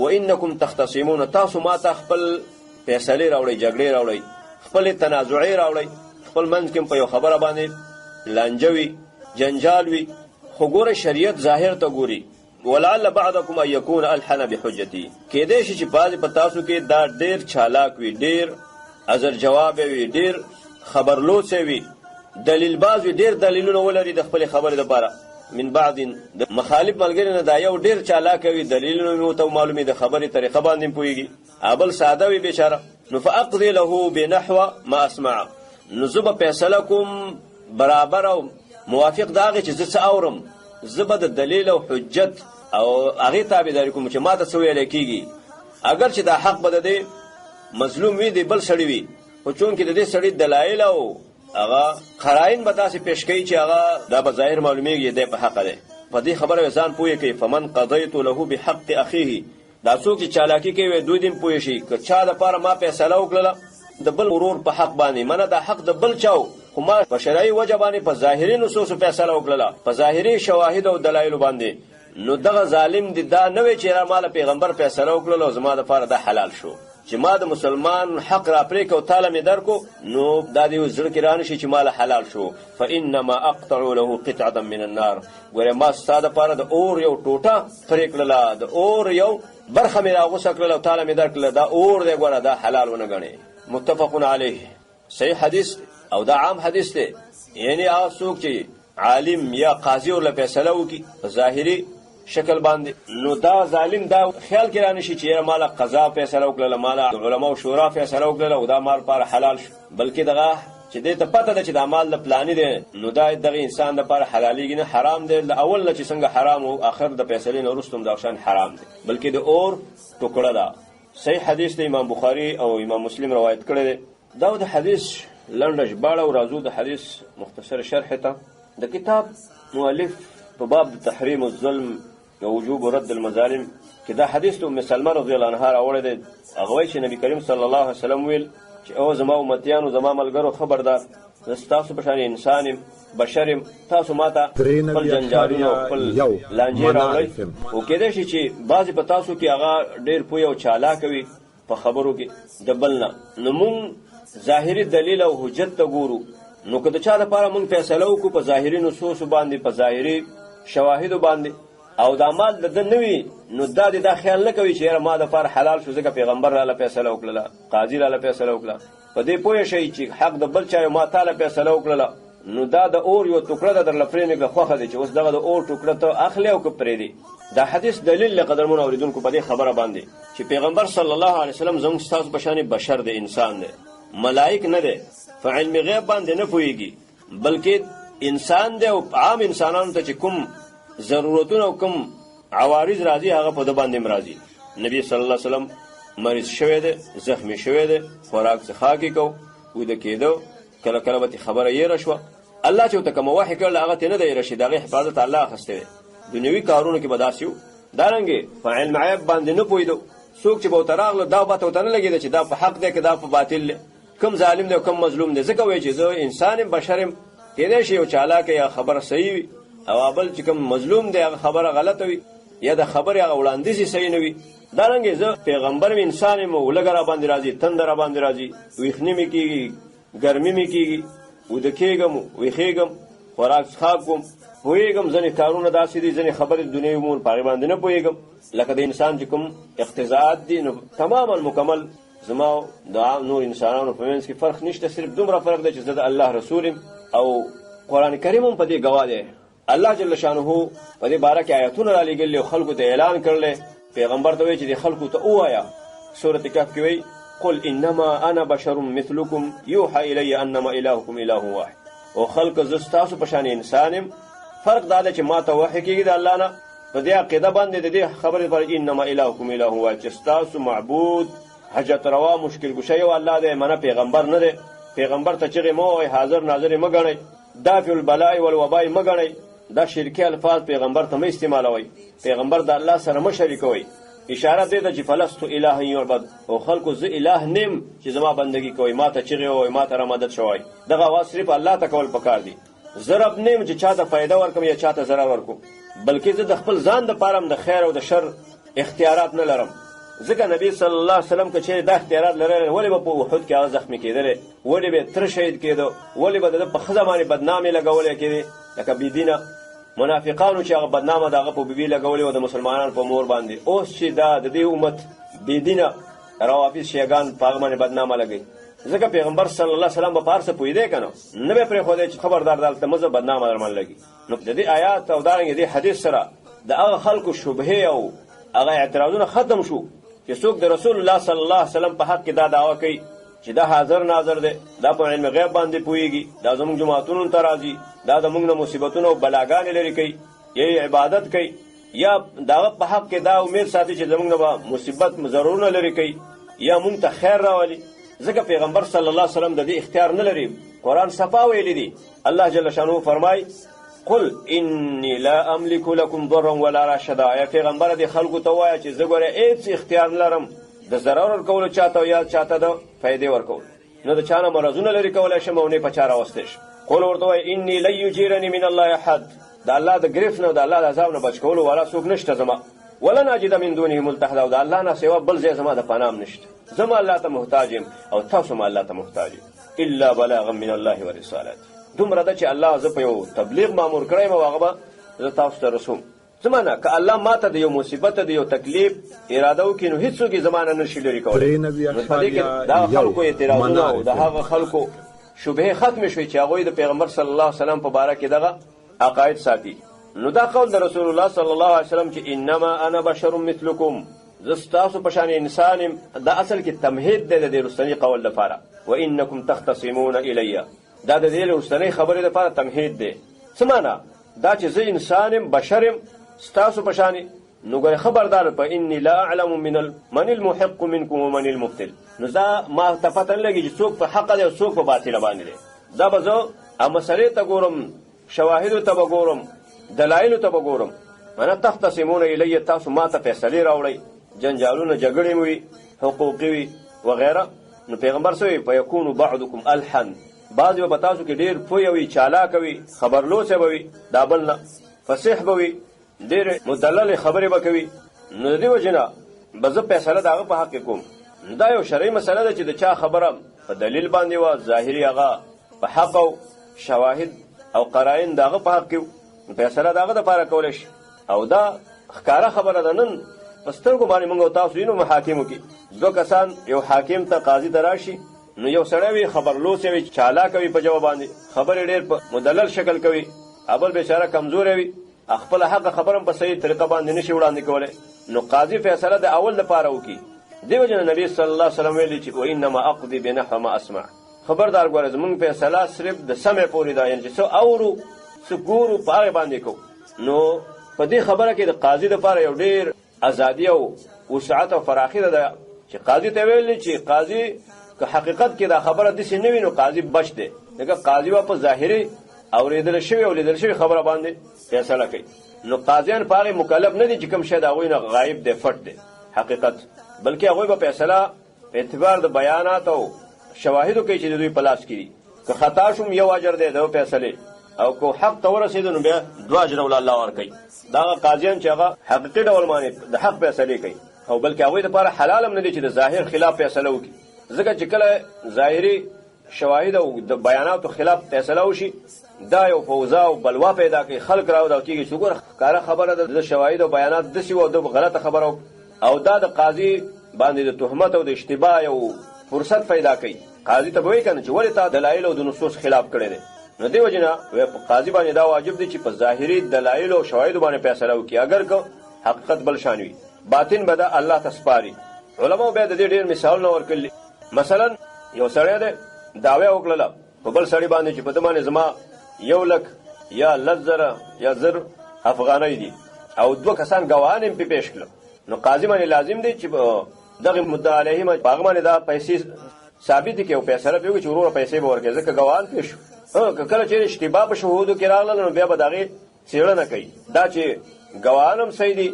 وانکم تختصمون، تاسو ما ته خپل فیصلې راوړئ، جګړې راوړئ، خپلې تنازعې راوړئ، خپل منځ کې په یو خبره باندې لانجه وي، جنجال وي، خو ګوره شریعت ظاهر ته ګوري. ولعل بعضکم ان یکون الحن بحجتی، کیدای شي چې بعضې په تاسو کې دا ډېر چالاک وي، ډېر ازر جواب وي، ډېر خبرلوڅی وي، دلیل باز وي، ډېر دلیلونه ولري د خپلې خبرې دپاره. من بعض د مخالف ملګري نه دا یو ډېر چالاک وي، دلیلونه مې ورته معلومي، د خبرې طریقه باندې پوهېږي، ابل ساده وي بېچاره. نو فاقضي له بنحو ما اسمع، نو زه به فیصله کوم برابر او موافق د هغې چې زه څه اورم، زه به د دلیل او حجت او هغې تابعداري کوم چې ما ته څه ویلی کېږي، اګر چې دا حق به د دې مظلوم وي، د بل سړي وي، خو چونکې د دې سړي دلایل او هغه قراین به داسې پیش کوي چې هغه دا به ظاهر معلومېږي دی په حقه دی، په دې خبره به ځان پوه کوي. فمن قضیت له بحق اخیه، دا څوک چې چالاکي کوي دوی دې هم پوه شي، که چا دپاره ما فیصله وکړله د بل ورور په حق باندې، منه دا حق د بل چا و، خو ما په شرعي وجه باندې په ظاهري نصوصو فیصله وکړله، په ظاهري شواهد او دلایلو باندې، نو دغه ظالم دې دا نه وي چې را ما له پیغمبر فیصله وکړله او زما دپاره دا حلال شو، چې ما د مسلمان حق را پرې کړ او تاله مې درکړو، نو دا دې اوس زړه کې رانه شي چې ما له حلال شو. فانما اقطع له قطعة من النار، ګورې ما ستا دپاره د اور یو ټوټه پرې کړله، د اور یو برخه مې راغوڅه کړله او تاله مې درکړله، دا اور دی، ګوره دا حلال ونه ګڼې. متفق علیه، صحیح حدیث او دا عام حدیث دی، یعنی هغه څوک چې عالم یا قاضي ورله فیصله وکړي په ظاهري شکل باندې، نو دا ظالم دا خیال کې رانه شي چې یاره ما له قضا فیصله وکړله، ما له علماو شورا فیصله وکړله او دا مال لپاره حلال شو، بلکې دغه چې دې ته پته ده چې دا مال د پلاني دی، نو دا دغه انسان دپاره حلالېږي نه، حرام دی. له اول نه چې څنګه حرام و، آخر د فیصلې نه وروسته هم دا شان حرام دی، بلکې د اور ټوکړه ده. صحیح حدیث دی، امام بخاري او امام مسلم روایت کړی دی. دا د حدیث لنډه ژباړه او راځو د حدیث مختصر شرح ته. د کتاب مؤلف په باب د تحریم الظلم او وجوب رد المظالم کې دا حدیث د ام سلمه رضی الله عنها راوړی دی. هغه وایي چې نبی کریم صلی الله علیه وسلم ویل چې او زما امتیانو، زما ملګرو، خبردار، زه ستاسو په شان انسان یم، بشر یم، تاسو ما ته خپل جنجالونه او خپل لانجې راوړئ، خو کېدای شي چې بعضې په تاسو کې هغه ډېر پوه او چالاکه وي په خبرو کې د بل نه، نو موږ ظاهري دلیل او حجت ته ګورو، نو که د چا دپاره موږ فیصله وکړو په ظاهري نصوصو باندې، په ظاهري شواهدو باندې، او دا مال د ده نه وي، نو دا دې دا خیال نه کوي چې یاره ما دپاره حلال شو ځکه پیغمبر راله فیصله وکړله، قاضي راله فیصله وکړه. په دې پوه شئ چې حق د بل چا یو، ما تاله فیصله وکړله، نو دا د اور یو ټوکړه ده درله پرې مې کړه، خوښه دی چې اوس دغه د اور ټوکړه ته اخلې او که پرېږدې. دا حدیث دلیل له قدرمنو اورېدونکو په دې خبره باندې چې پیغمبر صلی الله علیه وسلم زموږ ستاسو په شان بشر دی، انسان دی، ملائک نه دی، په علم غیب باندې نه پوهېږي، بلکې انسان دی او عام انسانانو ته چې کوم ضرورتونه او کوم عوارض راځي هغه په ده باندې هم راځي. نبی صلی الله علیه وسلم مریض شوی دی، زخمی شوی دی، خوراک څښاک یې کو، ویده کېده، کله کله به ترې خبره یېره شوه. الله چې ورته کومه وحې کړله هغه ترې نه ده هېره شوې، د هغې حفاظت الله اخیستی دی. دنیوي کارونو کې به داسې و. دارنګې په علم عیب باندې نه پوهېدو، څوک چې به ورته راغله دا پته ورته نه لګېده چې دا په حق دی که دا په باطل دی، کوم ظالم دی او کوم مظلوم دی. ځکه وایي چې زه انسان یم، بشر یم، کېدای شي یو چالاکه یا خبره صحیح وي او بل چې کوم مظلوم دی هغه خبره غلطه وي یا د خبرې هغه وړاندیز یې صحیح نه وي. دارنګې زه پیغمبر یم، انسان یم، ولږه راباندې راځي، تنده راباندې راځي، ویښني مې کېږي، ګرمي مې کېږي، ویده کېږم، ویښېږم، خوراک څښاک کوم، پوهېږم ځینې کارونه داسې دي، ځینې خبرې د دنیا امور په هغې باندې نه پوهېږم. لکه د انسان چې کوم اقتضاعات دي نو تماما مکمل زما د عام نور انسانانو په منځ کې فرق نشته، صرف دومره فرق دی چې زه د الله رسول یم او قرآن کریم هم په دې ګواه دی. الله جل شانه په دې باره کې آیتونه رالیږلي او خلکو ته اعلان کړلی، پیغمبر ته وایي چې دې خلکو ته ووایه. سورة کهف کې وایي قل انما انا بشر مثلکم یوحى الی انما الهکم اله واحد. او خلک زه ستاسو په شان انسان یم، فرق دا دی چې ما ته وحی کېږي د الله نه، په دې عقیده باندې د دې خبرې لپاره انما الهکم اله واحد چې ستاسو معبود حاجت روا مشکل ګوشه یو الله دی، منه پیغمبر نه دی. پیغمبر ته چغې مه ووایئ، حاضر ناظر یې مه ګڼئ، دافع البلاء والوباء مه ګڼئ، دا شرکي الفاظ پیغمبر ته مه استعمالوئ، پیغمبر د الله سره مه شریکوئ. اشاره دې ته چې فلست اله یعبد، او خلکو زه اله نه یم چې زما بندګي کوئ، ما ته چغې ووایئ، ما ته رامدد شوئ. دغه اواز صرف الله ته کول پکار دي. زه رب نه یم چې چا ته فایده ورکړم یا چا ته ضرر ورکړم، بلکې زه د خپل ځان دپاره هم د خیر او د شر اختیارات نه لرم. ځکه نبی صلی الله علیه وسلم که چېرې دا اختیارات لرلی ولې به په احد کې هغه زخمي کېدلی، ولې به تره شهید کېده، ولې به د ده په ښځه باندې بدنامې لګولی کېدې، لکه بېدینه منافقانو چې هغه بدنامه د هغه په بیبي لګولې وه د مسلمانانو په مور باندې. اوس چې دا د دې امت بېدینه روافض شیعګان په هغه باندې بدنامه لګوي، ځکه پیغمبر صلی الله علیه وسلم به په هر څه پوهېدی که نه، نه به یې پرېښودی چې خبردار دلته مه ځه بدنامه در باندې لګي. نو د دې آیات او دارنګې دې حدیث سره د هغه خلکو شبهې او هغه اعتراضونه ختم شو چې څوک د رسول الله صلی الله علیه وسلم په حق کې دا دعوه کوي چې دا حاضر ناظر دی، دا په علم غیب باندې پوهېږي، دا زموږ جوماتونو ته راځي، دا د موږ نه مصیبتونه او بلاګانې لرې کوي، یا یې عبادت کوي، یا د هغه په حق کې دا امید ساتي چې زموږ نه به مصیبت ضررونه لرې کوي یا موږ ته خیر راولي. ځکه پیغمبر صلی الله علیه وسلم د دې اختیار نه لري. قرآن صفا ویلي دي، الله جل شانه فرمایي قل انی لا املک لکم ضرا ولا رشدا. یا پیغمبر دې خلکو ته ووایه چې زه ګوره هېڅ اختیار نه لرم د ضرر ورکولو چاته او یا چاته د فایدې ورکولو، نه د چا نه مرضونه لرې کولی شم او نه په چا راوستی شم. قل ورته ووایه انی لن یجیرني من الله احد، د الله د ګرفت نه د الله د عذاب نه بچ کولو والا څوک نشته زما، ولن اجد من دونه ملتحدا، او د الله نه سوا بل ځای زما د پناه هم نشته، زه ما الله ته محتاج یم او تاسو ما الله ته محتاج یم. الا بلاغا من الله ورسالته، دومره ده چې الله زه په یو تبلیغ مامور کړی یم او هغه به زه تاسو ته رسوم. څه معنا که الله ما ته د یو مصیبت د یو تکلیف اراده وکړي نو هیڅوک یې زما نه نشي لرې کولی. نو په دې کې د هغه خلکو اعتراضونه او د هغه خلکو شبهې ختمې شوې چې هغوی د پیغمبر صلی الله علیه وسلم په باره کې دغه عقاید ساتي. نو دا قول د رسول الله صلی الله علیه وسلم چې انما انا بشر مثلکم، زه ستاسو په شان انسان یم، دا اصل کې تمهید دی د دې وروستني قول لپاره. وانکم تختصمون الی، دا د دې وروستنۍ خبرې لپاره تمهید دی. څه معنا دا چې زه انسان یم، بشر یم، ستاسو په شان، نو ګورې خبردار په انی لا اعلم من من المحق منکم ومن المبطل، نو دا ما ته پته نه لګي چې څوک په حقه دی او څوک په باطله باندې دی. دا به زه مسئلې ته ګورم، شواهدو ته به ګورم، دلایلو ته به ګورم. معنا تختصمون الی، تاسو ما ته فیصلې راوړئ، جنجالونه جګړې مو وي، حقوقي وي وغیره. نو پیغمبر څه وایي؟ فیکون بعضکم الحن، بعضې به په تاسو کې ډېر پوه وي، چالاکه وي، خبرلوڅی به وي، دا بل نه فصیح به وي، ډېرې مدللې خبرې به کوي. نو د دې وجې نه به زه فیصله د هغه په حق کې کوم. نو دا یو شرعي مسله ده چې د چا خبره په دلیل باندې وه، ظاهري هغه په حق او شواهد او قراین د هغه په حق کې، نو فیصله د هغه دپاره کولی شي. او دا ښکاره خبره ده، نن په سترګو باندې موږ او تاسو وینو محاکمو کې دوه کسان یو حاکم ته قاضي ته راشي، نو یو سړی وي خبرلوڅی وي، چالاکه وي، په ژبه باندې خبرې ډېر په مدلل شکل کوي، بل بېچاره کمزوری وي، خپله حقه خبره هم په صحیح طریقه باندې نشي وړاندې کولی. نو قاضي فیصله د اول لپاره وکړي. دې وجې نه نبي صلی الله علیه وسلم ویلي چې وانما اقضي بنحو ما اسمع. خبردار ګوره، زمونږ فیصله صرف د سمع پورې ده، یعنې چې څه اورو څه ګورو په هغې باندې کوو. نو په دې خبره کې د قاضي دپاره یو ډېر ازادي او وسعت او فراخي ده چې قاضي ته ویل چې قاضي که حقیقت کې دا خبره داسې نه وي نو قاضي بچ دی، ځکه قاضي به په ظاهري اورېدل شوې او لیدل شوې خبره باندې فیصله کوي. نو قاضیان په هغې مکلف نه دي چې کوم شی د هغوی نه غایب دی، فټ دی حقیقت، بلکې هغوی به فیصله په اعتبار د بیانات او شواهدو کوي چې د دوی په لاس کې دي. که خطا شوم یو اجر دی د فیصلې، او که حق ته ورسېدو نو بیا دوه اجره وله الله ورکوي. دا هغه قاضیان چې هغه حقیقي ډول باندې د حق فیصلې کوي، او بلکې هغوی دپاره حلال هم نه دي چې د ظاهر خلاف فیصله وکړي، ځکه چې کله ظاهري شواهد او د بیاناتو خلاف فیصله وشي دا یو فوضا او بلوا پیدا کوي، خلک راودا کېږي چې وګوره ښکاره خبره ده، د شواهد او بیانات داسې وو او ده غلطه خبره وکړه، او دا د قاضي باندې د تهمت او د اشتباه یو فرصت پیدا کوي. قاضي ته به وایي که نه چې ولې تا دلایل او د نصوص خلاف کړی دی. نو دې وجې نه وایي په قاضي باندې دا واجب دی چې په ظاهري دلایل او شواهدو باندې فیصله وکړي، اګر که حقیقت بل شان وي، باطن به دا الله ته سپاري. علماو بیا د دې ډېر مثالونه ورکړي. مثلا یو سړی دی دعوی وکړله په بل سړي باندې چې په ده باندې زما 1 لک یا 10,000 یا 1,000 افغانۍ دي، او دوه کسان ګواهان یې پرې پېښ کړل. نو قاضي باندې لازم دی چې دغه مدعا علیه په هغه باندې دا پیسې ثابتې کړي او فیصله پرې وکړي چې وروره پیسې به ورکړي، ځکه ګواهان پېښ شو. که کله چېرې اشتباه په شهودو کې راغله نو بیا به د هغې څېړنه کوي، دا چې ګواهان هم صحیح دي،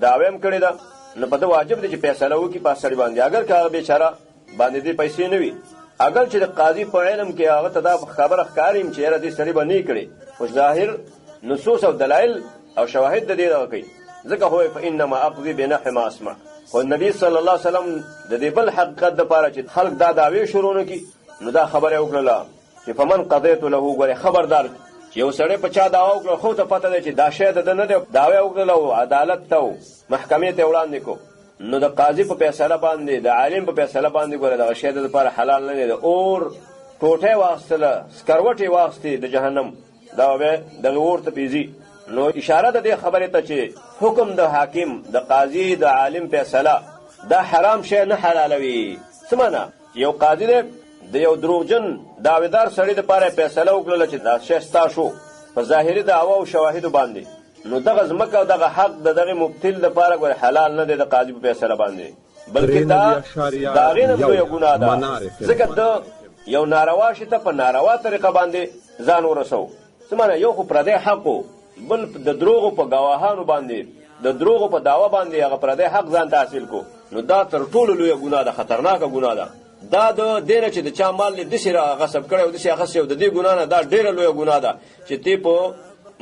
دعوی هم کړې ده، نو په ده واجب دی چې فیصله وکړي په سړي باندې، اګر که هغه بېچاره باندې دې پیسې نه وي. اګر چې د قاضي په علم کې هغه ته دا خبره ښکاري هم چې یاره دې سړي به نه یې کړې، خو ظاهر نصوص او دلایل او شواهد د دې دغه کوي، ځکه خو فانما اقضي بنحو ما اسمع. خو نبی صلی الله علیه وسلم د دې بل حقیقت دپاره چې خلک دا دعوې شروع نه کړي نو دا خبره یې وکړله چې فمن قضیت له، ګورې خبردار چې یو سړی په چا دعوه وکړه خو ته پته دی چې دا شی د ده نه دی، دعوه یې وکړله او عدالت ته او محکمې ته یې وړاندې کړو، نو د قاضي په فیصله باندې د عالم په فیصله باندې ګوره دغه شی د ده لپاره حلال نه دی. د اور ټوټه یې واخیستله، سکروټې یې واخیستې د جهنم، دا به دغه اور ته پیځي. نو اشاره د دې خبرې ته چې حکم د حاکم د قاضي د عالم فیصله دا حرام شی نه حلالوي. څه معنا؟ یو قاضي دی د یو دروغجن دعویدار سړي دپاره یې فیصله وکړله چې دا شی ستا شو په ظاهري دعوه او شواهدو باندې، نو دغه ځمکه او دغه حق د دغې مبتل دپاره ګورې حلال نه دی د قاضي په فیصله باندې، بلکې دا د هغې نه لویه ګناه ده، ځکه ده یو ناروا شي ته په ناروا طریقه باندې ځان ورسوو. څه معنا؟ یو خو پردی حق و، بل د دروغو په ګواهانو باندې د دروغو په دعوه باندې هغه پردی حق ځان ته حاصل کو، نو دا تر ټولو لویه ګناه ده، خطرناکه ګناه ده. دا د دې نه چې د چا مال دې داسې را غصب کړی او داسې اخیستی او د دې ګناه نه دا ډېره لویه ګناه ده چې ته په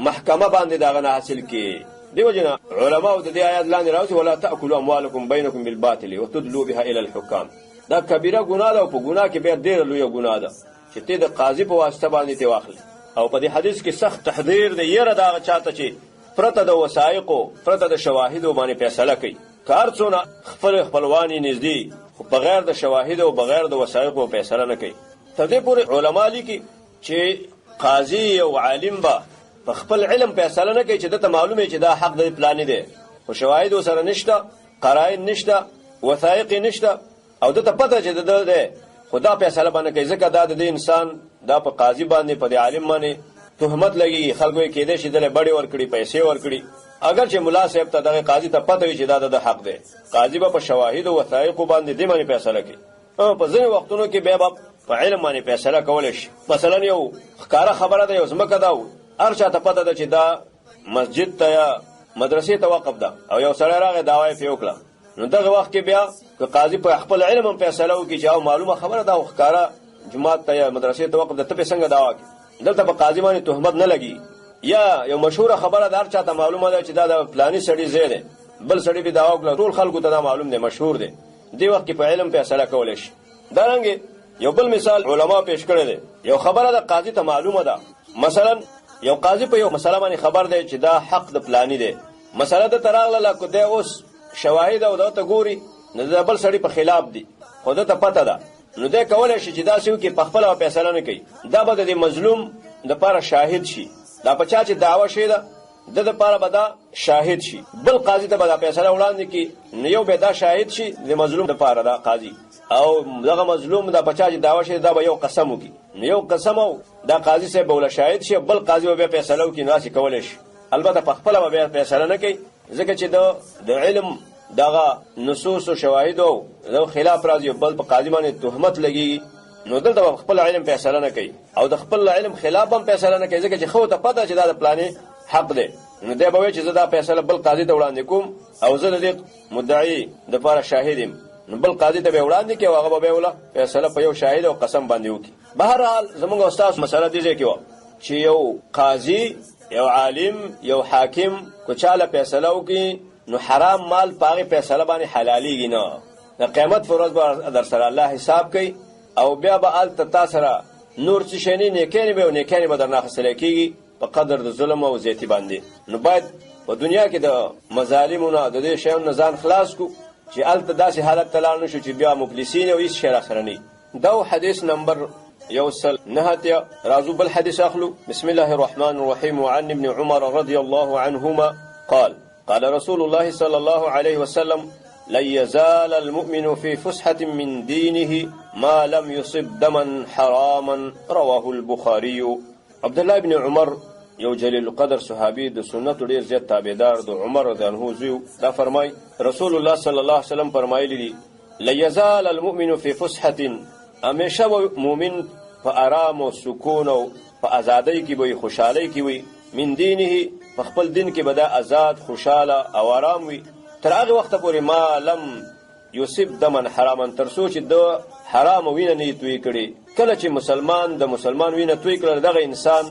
محکمه باندې د هغه نه حاصل کړې. دې وجې نه علماو د دې آیات لاندې راوستي ولا تأکلوا اموالکم بینکم بالباطل وتدلوا بها الی الحکام. دا کبیره ګناه ده او په ګناه کې بیا ډېره لویه ګناه ده چې ته د قاضي په واسطه باندې ترې واخلې. او په دې حدیث کې سخت تحذیر دی، یره د هغه چا ته چې پرته د وثایقو پرته د شواهدو باندې فیصله کوي، که هر څونه خپل خپلوان یې نږدې خو بغیر د شواهدو او بغیر د وثایقو فیصله نه کوي. تر دې پورې علما لیکي چې قاضي او عالم به په خپل علم فیصله نه کوي چې ده ته معلومه چې دا حق د پلاني دی، خو شواهد ورسره نشته، قراین نشته، وثایق یې نشته او ده ته پته چې د ده دی، خو دا فیصله به نه کوي، ځکه دا د دې انسان دا په قاضي باندې په دې عالم باندې تهمت لګېږي، خلکو یې کېدای شي ده له بډې ورکړي، پیسې ورکړي. اګر چې ملا صاحب ته دغه قاضي ته پته وي چې دا د ده حق دی، قاضي به په شواهدو وثایقو باندې دې باندې فیصله کوي. په ځینې وختونو کې بیا به په علم باندې فیصله کولی شي. مثلا یو ښکاره خبره ده، یو ځمکه ده، هر چا ته پته ده چې دا مسجد ته یا مدرسې ته وقف ده، او یو سړی راغی دعوه یې پرې وکړه، نو دغه وخت کې بیا که قاضي په خپل علم هم فیصله وکړي چې او معلومه خبره ده او ښکاره جومات ته یا مدرسې ته وقف ده، ته پرې څنګه دعوه کوې؟ دلته په قاضي باندې تهمت نه لګي. یا یو مشهوره خبره ده، هر چا ته معلومه ده چې دا د فلاني سړي ځای دی، بل سړي پرې دعوه وکړه، ټول خلکو ته دا معلوم دی، مشهور دی، دې وخت کې په علم فیصله کولی شي. دارنګې یو بل مثال علما پیش کړی دی، یو خبره ده قاضي ته معلومه ده، مثلا یو قاضي په یو مسله باندې خبر دی چې دا حق د فلاني دی، مسله ده ته راغله، که دی اوس شواهد او ده ته ګوري نو د بل سړي په خلاف دي، خو ده ته پته ده، نو دی کولی شي چې داسې وکړي، په خپله به فیصله نه کوي، دا به د دې مظلوم دپاره شاهد شي. دا په چا چې دعوه شوې ده د دپاره به دا شاهد شي، بل قاضي ته به دا فیصله وړاندې کړي، نو یو به دا شاهد شي د مظلوم دپاره دا قاضي، او دغه مظلوم دا په چا چې دعوه شوې دا به یو قسم وکړي، نو یو قسم او دا قاضي صاحب به وله شاهد شي، بل قاضي به بیا فیصله وکړي، نو داسې کولی شي. البته په خپله به بیا فیصله نه کوي، ځکه چې د علم دغه نصوص او شواهدو د خلاف راځي، بل په قاضي باندې تهمت لګېږي، نو دلته به خپل علم فیصله نه کوي او د خپل علم خلاف هم فیصله نه کوي، ځکه چې ښه ته پته چې دا د پلانې حق دی، نو دی به وایي چې زه دا فیصله بل قاضي ته وړاندې کوم او زه د دې مدعي دپاره شاهد یم، نو بل قاضي ته به یې وړاندې کړي او هغه به بیا وله فیصله په یو شاهد او قسم باندې وکړي. بهرحال زموږ او ستاسو مسله دې ځای کې وه چې یو قاضي، یو عالم، یو حاکم که چا له فیصله وکړي نو حرام مال په هغې فیصله باندې حلالېږي نه، د قیامت په ورځ به در سره الله حساب کوي او بیا به هلته تا سره نور څه شی نه، نیکیانې به او نیکیانې به درنه اخیستلی کېږي په قدر د ظلم او زیاتي باندې. نو باید په دنیا کې د مظالمو نه، د دې شیانو نه ځان خلاص کړو چې هلته داسې حالت ته لاړ نه شو چې بیا مفلسین او هېڅ شی راسره نه وي. دا و حدیث نمبر 189. راځو بل حدیث اخلو. بسم الله الرحمن الرحیم. وعن ابن عمر رضی الله عنهما قال قال رسول الله صلى الله عليه وسلم لن يزال المؤمن في فسحة من دينه ما لم يصب دما حراما. رواه البخاري. عبد الله بن عمر یو جلیل القدر صحابي، د سنتو ډېر زیات تابعدار، د عمر رضی الله عنه زوی، دا فرمای رسول الله صلی الله علیه وسلم فرمایلی دي لن يزال المؤمن في فسحة، همیشه به مؤمن په آرام او سکون او په ازادۍ کې به وي، خوشحالۍ کې وي، من دینه، په خپل دین کې به دا ازاد، خوشحاله او آرام وي تر هغې وخته پورې ما لم یصب دما حراما، تر څو چې ده حرامه وینه نه یې تویې کړې. کله چې مسلمان د مسلمان وینه تویې کړه، دغه انسان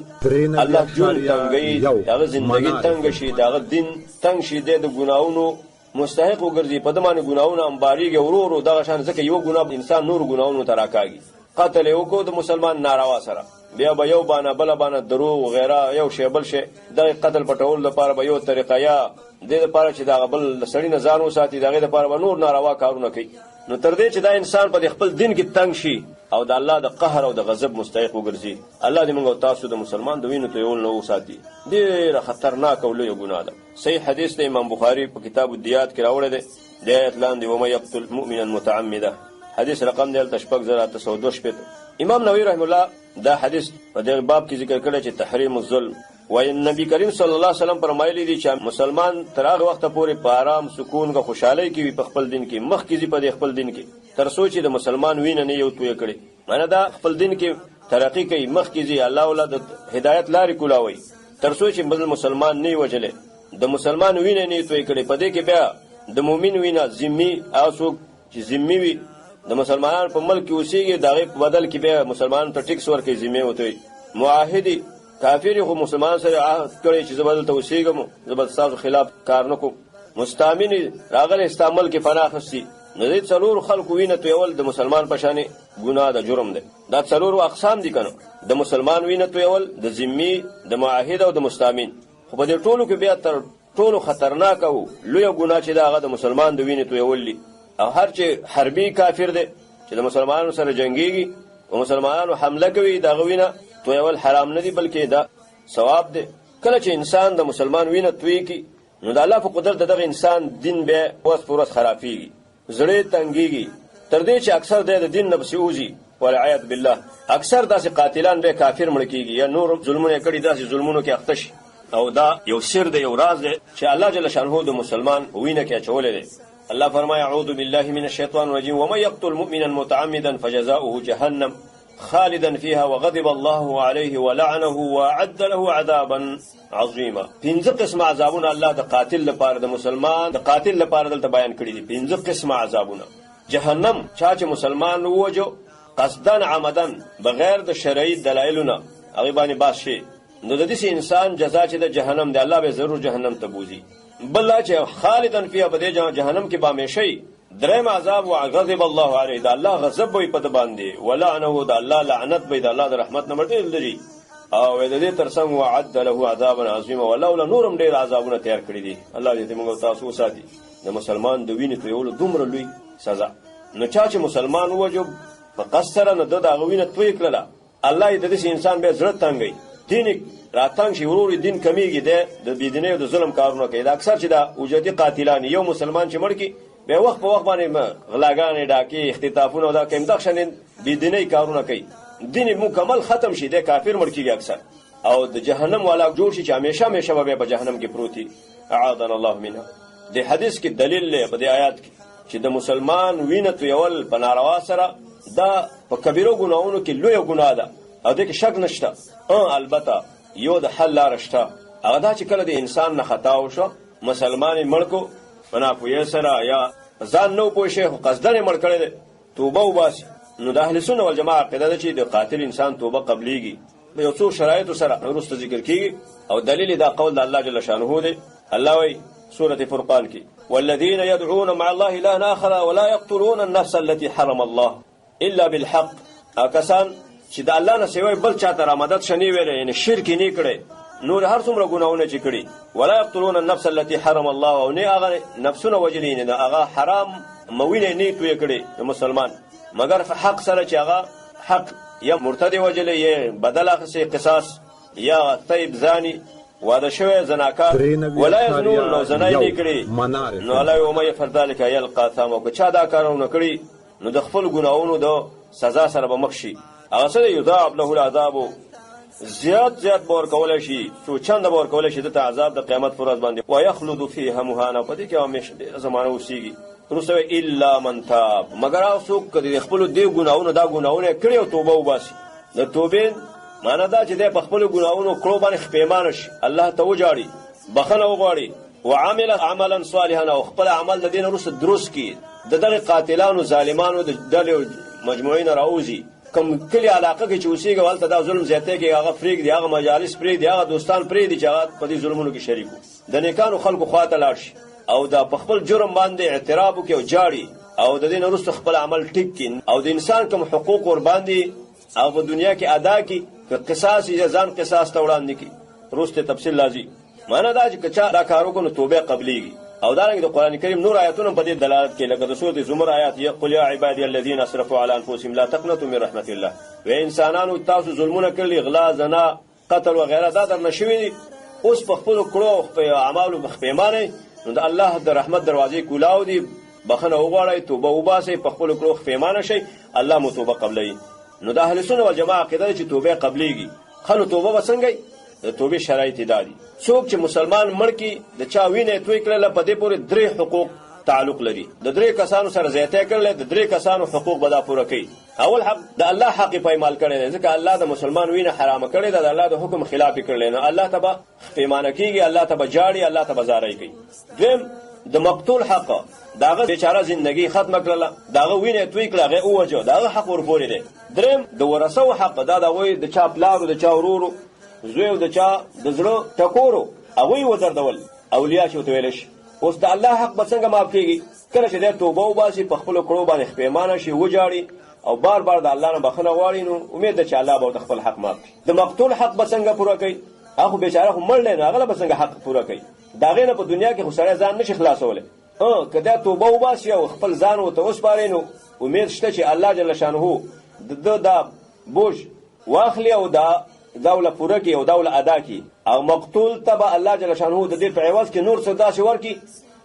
الله ژوند تنګوي، د هغه زندګي تنګه شي، د هغه دین تنګ شي، دی د ګناهونو مستحق وګرځي، په ده باندې ګناهونه انبارېږي ورو ورو دغه شان، ځکه یوه ګناه انسان نورو ګناهونو ته راکاږي. قتل یې وکړو د مسلمان ناروا سره، بیا به یو بانه بله بانه دروغ وغیره یو شی بل شی، دغه قتل پټولو لپاره به یو طریقه یا دې دپاره چې دغه بل له سړي نه ځان وساتي، د هغې دپاره به نور ناروا کارونه کوي. نو تر دې چې دا انسان په دې خپل دین کې تنګ شي او د الله د قهر او د غضب مستحق وګرځي. الله دې موږ او تاسو د مسلمان د وینو تویولو نه وساتي. ډېره خطرناکه او لویه ګناه ده. صحیح حدیث دی، امام بخاري په کتاب الدیات کې راوړی دی، د آیت لاندې ومن یقتل مؤمنا متعمدا، حدیث رقم دی هلته 6862. امام نووي رحمه الله دا حدیث په دغه باب کې ذکر کړی چې تحریم الظلم. وایي نبی کریم صلی الله علیه وسلم فرمایلی دي چې مسلمان تر هغه وخته پورې په آرام، سکون او خوشحالۍ کې وي په خپل دین کې، مخکې ځي په دې خپل دین کې، تر څو چې د مسلمان وینه نه یو تویه کړي. معنی دا خپل دین کې ترقي کوي، مخکې ځي، الله ولا د هدایت لارې کولاوي، تر څو چې بل مسلمان نه وژلی، د مسلمان وینه نه تویه کړي. په دې کې بیا د مؤمن وینه، ذمي، هغه څوک چې ذمي وي د مسلمانانو په ملک کې اوسېږي، د هغې په بدل کې بیا مسلمانانو ته ټیکس ورکوي، ذمې ورته وي. معاهدي کافر خو مسلمان سره عهد کړی چې زه به دلته اوسېږم، زه به ستاسو خلاف کار نه کوم. مستامن راغلی ستا ملک کې پناه اخیستي، نو دې څلورو خلکو وینه تویول د مسلمان په شانې ګناه ده، جرم دی. دا څلورو اقسام دي که نه، د مسلمان وینه تویول، د ذمي، د معاهد او د مستامن. خو په دې ټولو کې بیا تر ټولو خطرناکه او لویه ګناه چې ده هغه د مسلمان د وینې تویول دي. او هر چې حربي کافر دی چې د مسلمانانو سره جنګېږي او مسلمانانو حمله کوي، د هغه وینه تویول حرام نه دي، بلکې دا ثواب دی. کله چې انسان د مسلمان وینه توی کړي، نو د الله په قدرت د دغه انسان دین بیا ورځ په ورځ خرابېږي، زړه یې تنګېږي، تر دې چې اکثر دی د دین نه پسې وځي، والعیاذ بالله. اکثر داسې قاتلان بیا کافر مړه کېږي یا نور ظلمونه یې کړي، داسې ظلمونو کې اخته شي. او دا یو سر دی، یو راز دی چې الله جل شانه د مسلمان وینه کې اچولی دی. الله فرمایي اعوذ بالله من الشیطان الرجیم ومن یقتل مؤمنا متعمدا فجزاؤه جهنم خالدا فيها وغضب الله عليه ولعنه وأعد له عذابا عظیما. پنځه قسمه عذابونه الله د قاتل لپاره، د مسلمان د قاتل لپاره دلته بیان کړي دي. پنځه قسمه عذابونه. جهنم، چا چې مسلمان ووژو قصدا عمدا بغیر د شرعي دلایلو نه هغې باندې باس شي، نو د داسې انسان جزا چې د جهنم دی، الله به ضرور جهنم ته بوځي. بل دا چې خالدا فيها، په دې جهنم کې به همېشه وي. دریم عذاب وغضب الله علیه، د الله غضب به وي په ده باندې، ولعنه، د الله لعنت به وي، د الله د رحمت نه به ډېر لري. او د دې تر څنګ وعد له عذابا عظیما، والله له نور هم ډېر عذابونه تیار کړي دي. الله دې موږ او تاسو وساتي د مسلمان د وینې تویولو دومره لوی سزا. نو چا چې مسلمان ووژو په قصد سره، نو ده د هغه وینه تویې کړله. الله یې د داسې انسان بیا زړه تنګوي، دین یې راتنګ شي، ورور یې دین کمیږي، دی د بېدینۍ او د ظلم کارونه کوي. دا اکثر چې دا اجرتي قاتلان یو مسلمان چې مړ کړي، بیا وخت په وخت باندې غلاګانې، ډاکې، اختطافونه او دا کوي، همدغه شان بېدینۍ کارونه کوي، دین یې مکمل ختم شي، دی کافر مړ کېږي اکثر، او د جهنم والا جوړ شي چې همیشه همیشه به بیا په جهنم کې پروت وي. اعاذنا الله منها. د حدیث کې دلیل دی په دې آیات کې چې د مسلمان وینه تویول په ناروا سره دا په کبیرو ګناهونو کې لویه ګناه ده، او دې کې شک نشته. البته یو د حل لاره شته، هغه دا چې کله د انسان نه خطا وشوه، مسلمان یې مړ کړو په ناپوهۍ سره یا ځان نه پوه شي خو قصداً یې مړ کړی دی، توبه وباسي. نو د اهل سنت والجماعه عقیده ده چې د قاتل انسان توبه قبلیږي په یو څو شرایطو سره وروسته ذکر کیږي، او دلیل دا قول د الله جل شانه دی. الله وایي سورة فرقان کې والذین يدعون مع الله إلها آخر ولا يقتلون النفس التي حرم الله الا بالحق. کسان چې د الله نه سوی بل چاته را مدد شنی ویلی، یعنې شرک یې نه کړی، نور هر څومره ګناهونه چې کړي، ولا يقتلون النفس التي حرم الله، او نه هغه نفسونه وژلي، یعنې د هغه حرام موینه نه تویې کړي د مسلمان، مګر په حق سره چې هغه حق یا مرتد یې وژلی، یا بدل اخیستی قصاص، یا طیب زاني واده شوی زناکار، ولا یزنون، نو زنا یې نه کړي، نو الله وایي ومن یفعل ذلک یلقی اثاما، که چا دا کارونه کړي نو د خپل ګناهونو د سزا سره به مخ شي. هغه څه دی یضاعف له العذاب، زیات زیات به ورکولی شي، څو چنده به ورکولی شي ده ته عذاب د قیامت پر ورځ باندې. ویخلد فیها مهانا، په دې کې همېشه ډېره زمانه اوسېږي. وروسته وایي الا من تاب، مګر هغه څوک که د خپلو دې ګناهونو دا ګناهونه یې کړي او توبه وباسي. د توبې معنا دا چې دی په خپلو ګناهونو کړو باندې خپېمانه شي، الله ته وژاړي، بخښنه وغواړي، وعمل عملا صالحا، او خپل عمل د دې نه وروسته درست کړي، د دغه قاتلانو ظالمانو د ډلې او مجموعې نه راوځي، کوم کلي علاقه کې چې اوسېږي هلته دا ظلم زیاتی کوي، هغه پرېږدي، هغه مجالس پرېږدي، هغه دوستان پرېږدي چې هغه په دې ظلمونو کې شریک وو، د نیکانو خلکو خواته لاړ شي او دا په خپل جرم باندې اعتراف وکړي او جاړي، او د دې نه وروسته خپل عمل ټیک کړي، او د انسان کوم حقوق ورباندې هغه په دنیا کې ادا کړي، که قصاص یې ځان قصاص ته وړاندې کړي. وروسته تفصیل راځي. معنا دا چې که چا دا کار وکړو نو توبه قبلیږي. او دارنګه د قرآن کریم نور آیاتونه په دې دلالت کوي، لکه د سورة زمر آیات، قل یا عبادی الذین اسرفوا علی انفسهم لا تقنطوا من رحمت الله، وی انسانانو تاسو ظلمونه کړي، غلا، زنا، قتل وغیره دا درنه شوي دي، اوس په خپلو کړو او خپل اعمالو پښېمانه یئ، نو د الله د رحمت دروازې کولاو دي، بخښنه وغواړئ، توبه وباسئ، په خپلو کړو پښېمانه شئ، الله مو توبه قبلوي. نو د اهل سنت والجماعه عقیده ده چې توبه قبلیږي. ښه نو توبه به څنګه وي؟ د توبې شرایط یې دا دي، څوک چې مسلمان مړ کړي، د چا وینه یې توی کړله، په دې پورې درې حقوق تعلق لري. د درې کسانو سره زیاتی کړلی، د درې کسانو حقوق به دا پوره کوي. اول حق د الله حق یې پایمال کړی دی، ځکه الله د مسلمان وینه حرامه کړې ده، د الله د حکم خلاف یې کړلی، نو الله ته به پښېمانه کېږي، الله ته به ژاړي، الله ته به زارۍ کوي. دویم د مقتول حق، د هغه بېچاره زندګي ختمه کړله، د هغه وینه یې توی کړه، هغه یې ووژه، د هغه حق ورپورې دی. دریم د ورثو حق، دا د هغوی د چا پلار د چا ورور زوی او د چا د زړه ټکورو، هغوی ودردول، اولیا چې ورته ویلی شي. اوس د الله حق به څنګه معاف کېږي؟ کله چې دی توبه وباسي، په خپلو کړو باندې پښېمانه شي، وژاړي او بار بار د الله نه بخښنه غواړي، نو امید ده چې الله به ورته خپل حق معاف کړي. د مقتول حق به څنګه پوره کوي؟ هغه خو بېچاره خو مړ دی، نو هغه له به څنګه حق پوره کوي؟ د هغې نه په دنیا کې خو سړی ځان نه شي خلاصولی. که دا توبه وباسي او خپل ځان ورته وسپاري، نو امید شته چې الله جل شانه د ده دا بوج واخلي او دا دا وله پوره کړي او دا وله ادا کړي. او مقتول ته به الله جل شانه د دې په عوض کې نور څه داسې ورکړي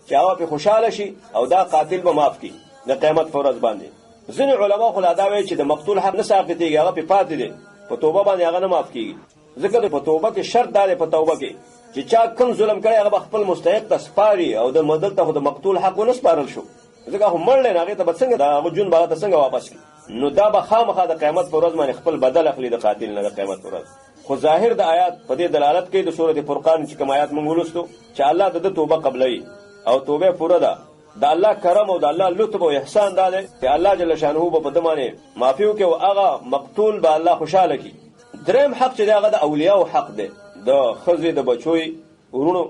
چې هغه پرې خوشحاله شي او دا قاتل به معاف کړي د قیامت په ورځ باندې. ځینې علما خو لا دا وایي چې د مقتول حق نه ساقطېږي، هغه پرې پاتې دی، په توبه باندې هغه نه معاف کېږي، ځکه د په توبه کې شرط دا دی، په توبه کې چې چا کوم ظلم کړی هغه به خپل مستحق ته سپاري، او د دلته خو د مقتول حق ونه سپارل شو، ځکه خو مړ دی، نو هغې ته به څنګه د هغه ژوند به هغه ته څنګه واپس کړي؟ نو دا به خامخا د قیامت پر ورځ باندې خپل بدل اخلي د قاتل نه د قیامت پر ورځ. خو ظاهر د آیات په دې دلالت کوي، د سورة فرقان چې کوم آیات مونږ ولوستو چې الله د ده توبه قبلوي او توبه پوره ده. د الله کرم او د الله لطف او احسان دا دی چې الله جل شانه به په ده باندې معافي وکړي او هغه مقتول به الله خوشحاله کړي. دریم حق چې دی هغه د اولیاو حق دی، د ښځې د بچوی وروڼو،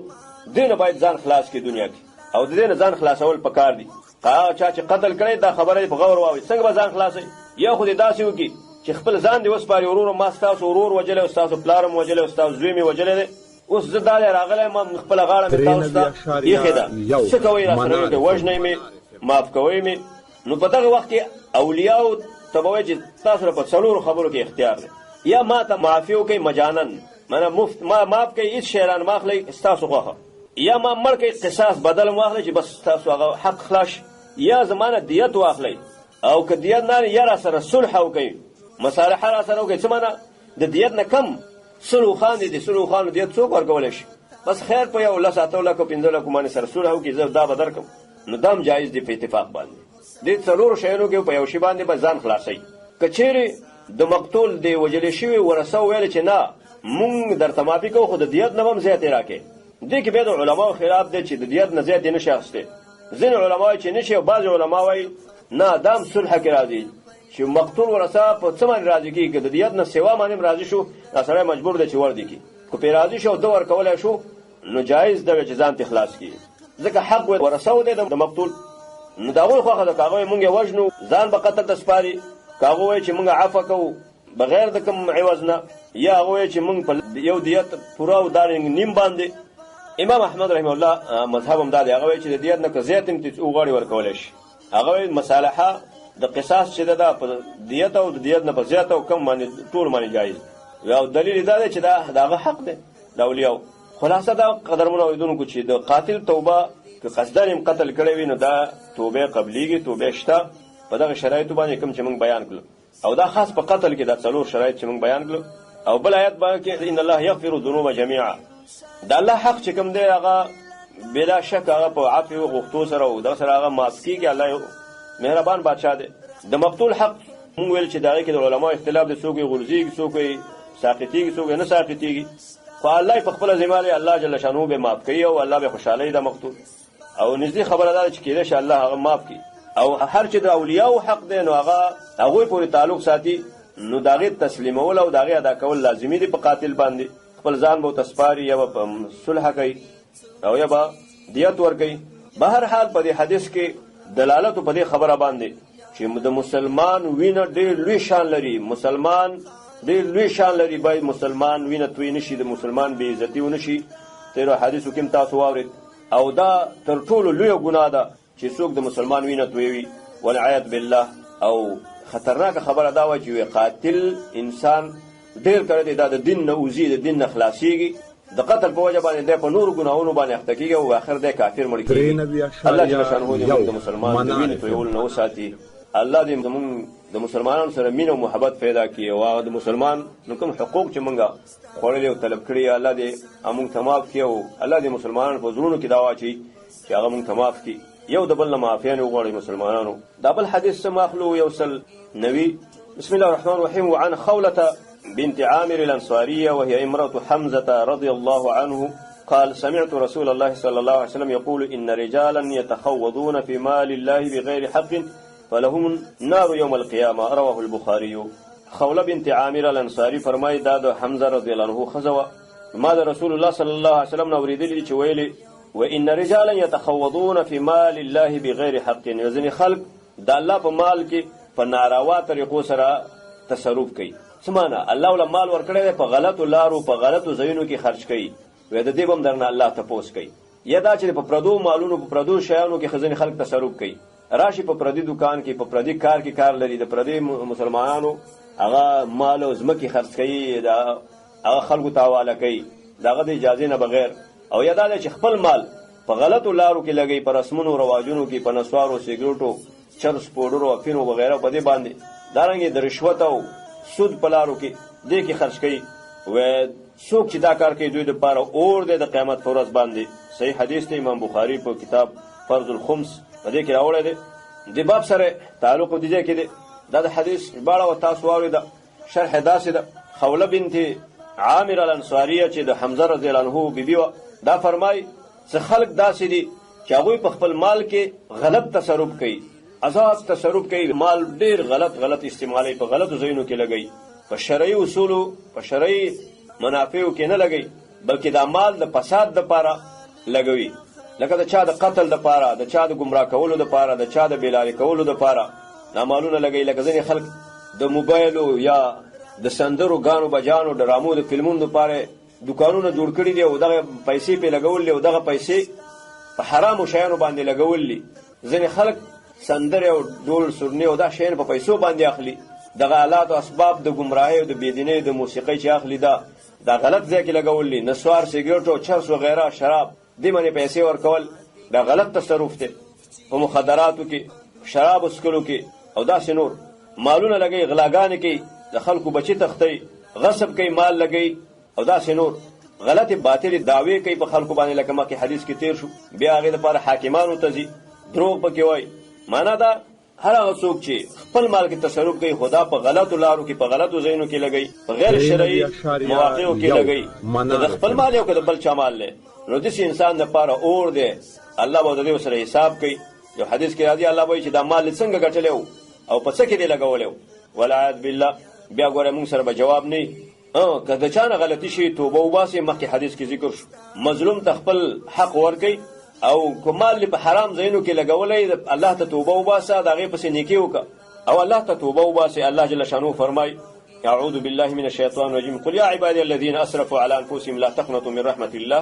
دې نه باید ځان خلاص کړي دنیا کې، او د دې نه ځان خلاصول پکار دي. هغه چا چې قتل کړی دا خبره یې په غور واوري، څنګه به ځان خلاصوي؟ یا خو دې داسې وکړي چې خپل ځان دې وسپاري، وروره ما ستاسو ورور وژلی او ستاسو پلار هم وژلی او ستاسو زوی مې وژلی دی، اوس زه دا دی راغلی یم، خپله غاړه مې تاسو ته ایښې ده، څه کوئ راسره وکړئ، وژنئ مې، معاف کوئ مې. نو په دغه وخت کې اولیاو ته به وایې چې تاسو په څلورو خبرو کې اختیار دی. یا ما ته معافي وکړئ مجانن، معنی مفت ما معاف کړئ، هېڅ شی رانه مه اخلئ، ستاسو خوښه. یا ما مړ کړئ، قصاص بدل هم واخلئ چې بس ستاسو هغه حق خلاص شي. یا زما نه دیت واخلئ، او که دیت نه یا را سره صلح وکړئ، مصالحه را سره وکړئ. څه معنی؟ د دیت نه کم 100 اوښان دي، د 100 اوښانو دیت څوک ورکولی شي؟ بس خیر په یو لس اتو لکو پنځه لکو باندې سره صلح وکړي، زه دا به درکړم، نو دا هم جایز دی په اتفاق باندې. دې څلورو شیانو کې په یو شي باندې به ځان خلاصوي. که چیرې د مقتول د وژل شوي ورثه وویل چې نه مونږ درته معافي کوو خو د دیت نه به هم زیاتې راکړې، دې کې بیا د علماو خلاف دی چې د دیت نه زیاتې نه شي اخیستی. ځینې علما وایي چې نه شي، او بعضې علما وایي نه دا هم صلح کې راځي چې مقتول ورثه په څه باندې راضي کېږي، که د دیت نه سوا باندې هم راضي شو دا سړی مجبور دی چې ور دي کړي، که پرې راضي شو او ده ورکولی شو نو جایز ده چې ځان ترې خلاص کړي، ځکه حق ورثه دی د مقتول. نو د هغوی خوښه ده، که هغه وایي مونږ یې وژنو ځان به قتل ته سپاري، که هغه وایي چې مونږ عفوه کوو بغیر د کوم عوض نه، یا هغه وایي چې مونږ په یو دیت پوره او دارنګ نیم باندې. امام احمد رحمه الله مذهب هم دا دی، هغه وایي چې د دیت نه که زیات هم ترې وغواړي ورکولی شي. هغه وایي مصالحه د قصاص چې ده دا په دیت او د دیت نه په زیات او کم باندې ټول باندې جایز دی، او دلیل دا دی چې دا د هغه حق دی د اولیاو. خلاصه دا قدرمنو اورېدونکو چې د قاتل توبه که قصداً هم قتل کړی وي نو دا توبه قبلیږي، توبه شته په دغه شرایطو باندې کوم چې موږ بیان کړو، او دا خاص په قتل کې دا څلور شرایط چې موږ بیان کړو. او بل آیت باندې کې ان الله یغفر الذنوب جمیعا، د الله حق چې کوم دی هغه بلا شک هغه په عفو او غوښتو سره او دغه سره هغه معاف کېږي، الله یو مهربان بادشاه دی. د مقتول حق موږ ویل چې د هغې کې د علماو اختلاف دی، څوک یې غورځېږي، څوک یې ساقطېږي، څوک یې نه ساقطېږي، خو الله یې په خپله ذمه لري، الله جل شانه به معاف کوي او الله به خوشحالوي د مقتول. او نږدې خبره دا ده چې کېدای شي الله هغه معاف کړي. او هر چې د اولیاو حق دی نو هغه هغوی پورې تعلق ساتي، نو د هغې تسلیمول او د هغې ادا کول لازمي دي په قاتل باندې. خپل ځان به ورته سپاري، یا به په صلح کوي او یا به دیت ورکوي. بهر حال په دې حدیث کې دلالت په دې خبره باندې چې د مسلمان وینه ډېر لوی شان لري، مسلمان ډېر لوی شان لري، باید مسلمان وینه توی نه شي، د مسلمان بې عزتي ونه شي. تېرو حدیثو کې هم تاسو واورېد. او دا تر ټولو لویه ګناه ده چې څوک د مسلمان وینه تویوي، والعیاذ بالله. او خطرناکه خبره دا وه چې وی قاتل انسان ډېر کړی دی، دا د دین نه وځي، د دین نه خلاصېږي، د قتل په وجه باندې دی په نورو ګناهونو باندې اخته کېږي او آخر دی کافر مړ کېږي. الله جل شانه دې موږ د مسلمان د وینې تویولو نه وساتي. الله دې زموږ د مسلمانانو سره مینه او محبت پیدا کړي، او هغه د مسلمان نو کوم حقوق چې موږ خوړلي او طلب کړي الله دې موږ ته معاف کړي، او الله دې مسلمانانو په زړونو کې دا واچوي چې هغه موږ ته معاف کړي. یو د بل نه معافیانې وغواړئ مسلمانانو. دا بل حدیث څه ماخلو 190. بسم الله الرحمن الرحيم. وعن خولة بنت عامر الأنصارية وهي امرأة حمزة رضي الله عنه قال سمعت رسول الله صلى الله عليه وسلم يقول إن رجالا يتخوضون في مال الله بغير حق فلهم النار يوم القيامة، رواه البخاري. خولة بنت عامر الأنصاري فرمای دا د حمزة رضی الله عنه ښځه وه. ما د رسول الله صلی الله علیه وسلم نه اورېدلي دي چې ویلي وإن رجالا يتخوضون في مال الله بغير حق، ځینې خلک د الله په مال کې په ناروا طریقو سره تصرف کوي. څه معنی؟ الله وله مال ورکړی دی په غلطو لارو په غلطو ځایونو کې خرچ کوي، وایي د دې به هم درنه الله تپوس کوي. یا دا چې په پردو مالونو په پردو شیانو کې ځینې خلک تصرف کوي، راشي په پردي دکان کې په پردي کار کې کار لري، د پردي مسلمانانو هغه مال او ځمکې خرڅ کوي، د هغه خلکو ته حواله کوي د هغه د اجازې نه بغیر. او یا دا دی چې خپل مال په غلطو لارو کې لګوي، په رسمونو رواجونو کې، په نسوارو، سیګریټو، چرس، پوډرو، افینو وغیره په دې باندې، دارنګې د رشوت او سود په لارو کې دې کې خرچ کوي. څوک چې دا کار کوي دوی دپاره اور دی د قیامت په ورځ باندې. صحیح حدیث دی، امام بخاري په کتاب فرض الخمس په دې کې راوړی دی. د باب سره تعلق دې ځای کې دی. دا د حدیث ژباړه وه، تاسو واورېده، شرح یې داسې ده. خوله بنت عامر الانصاریه چې د حمزه رضی الله عنه بیبي وه، دا فرمایي څه خلک داسې دي چې هغوی په خپل مال کې غلط تصرف کوي، ازاد تصرف کوي، مال ډېر غلط غلط استعمالوي، په غلطو ځایونو کې لګوي، په شرعي اصولو په شرعي منافعو کې نه لګوي، بلکې دا مال د فساد دپاره لګوي، لکه د چا د قتل دپاره، د چا د ګمراه کولو دپاره، د چا د بېلارې کولو دپاره دا مالونه لګوي. لکه ځینې خلک د موبایلو یا د سندرو، ګانو بجانو، ډرامو، د فلمونو دپاره دکانونه جوړ کړي دي او دغه پیسې پرې لګول دي او دغه پیسې په حرامو شیانو باندې لګول دي. ځینې خلک سندرې او ډول سرنې او دا شیان په پیسو باندې اخلي، دغه آلات او اسباب د ګمراهۍ او د بېدینۍ د موسیقۍ چې اخلي، دا غلط ځای کې لګول دي. نسوار، سګرټ او چرس وغیره، شراب، دې باندې پیسې ورکول دا غلط تصرف دی. په مخدراتو کې، شراب څښلو کې او داسې نور مالونه لګوي، غلاګانې کوي، د خلکو بچي تښتوي، غصب کوي، مال لګوي او داسې نور غلطې باطلې دعوې کوي په خلکو باندې، لکه مخکې حدیث کې تېر شو. بیا هغې دپاره حاکمانو ته ځي، دروغ پکې وایي. معنا دا هر هغه څوک چې خپل مال کې تصرف کوي، خو دا په غلطو لارو کې، په غلطو ځایونو کې لګوي، په غیر شرعي مواقعو کې لګوي، که د خپل مال او که د بل چا مال دی، نو داسې انسان دپاره اور دی. الله به د دې سره حساب کوي. یو حدیث کې راځي، الله وایي چې دا مال دې څنګه ګټلی و او په څه کې دې لګولی و؟ والعیاذ بالله. بیا ګوره موږ سره به جواب نه وي. که د چا نه غلطي شي توبه وباسي، مخکې حدیث کې ذکر شو، مظلوم ته خپل حق ورکوي، او که مال دې په حرام ځایونو کې لګولی، الله ته توبه وباسه، د هغې پسې نیکي وکړه او الله ته توبه وباسي. الله جل شانه فرمایي: أعوذ بالله من الشيطان الرجيم، قل يا عبادي الذين أسرفوا على أنفسهم لا تقنطوا من رحمة الله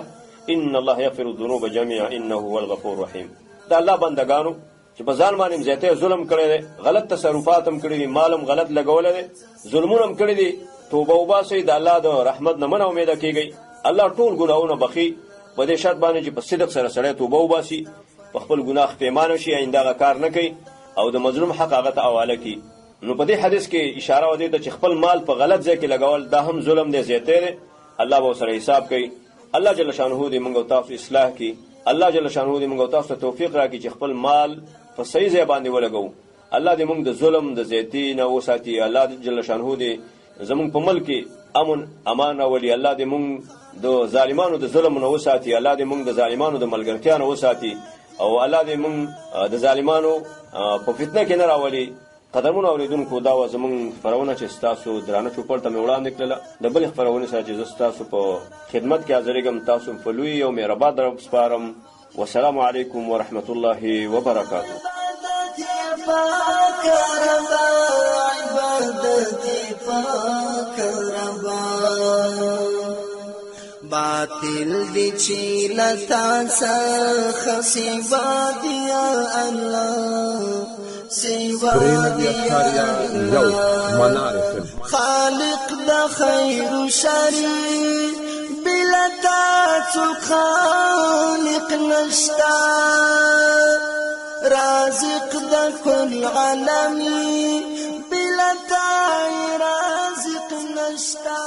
إن الله يغفر الذنوب جميعا إنه هو الغفور الرحيم. دا الله بندگانو چې په ځان باندې زیاتی ظلم کړی دی، غلط تصرفات هم کړي دي، مال هم غلط لګولی دی، ظلمونه هم کړي دي، توبه وباسئ، د الله د رحمت نه منه امیده کیږئ. الله ټول ګناهونه بخي په دې شرط باندې چې په صدق سره سړی توبه وباسي، په خپل ګناه پښیمانه شي، آینده هغه کار نه کوي او د مظلوم حق هغه ته حواله کړي. نو په دې حدیث کې اشاره ودې ته چې خپل مال په غلط ځای کې لګول دا هم ظلم دی، زیاتی دی، الله به ورسره حساب کوي. الله جل شانه دې موږ او تاسو اصلاح کړي. الله جل شانه دې موږ او تاسو ته توفیق راکړي چې خپل مال په صحیح ځای باندې ولګوو. الله دې موږ د ظلم د زیاتی نه وساتي. الله جل شانه دې زموږ په ملک کې امن امان راولي. الله دې موږ د ظالمانو د ظلم نه وساتي. الله دې موږ د ظالمانو د ملګرتیا نه وساتي، او الله دې موږ د ظالمانو په فتنه کې نه راولي. قدرمنو اورېدونکو، دا وه زموږ خپرونه چې ستاسو درانه چوپړ ته مې وړاندې کړله. د بلې خپرونې سره چې زه ستاسو په خدمت کې حاضرېږم، تاسو په لوی او مهربان رب سپارم. والسلام علیکم ورحمة الله وبرکاته. باطل دی چې لتا څخه سوا دی الله، سوا دی الله، خالق د خیر شر بلا تا څوک خالق نشتا، رازق د کل عالمي بلا تا رازق نشتا.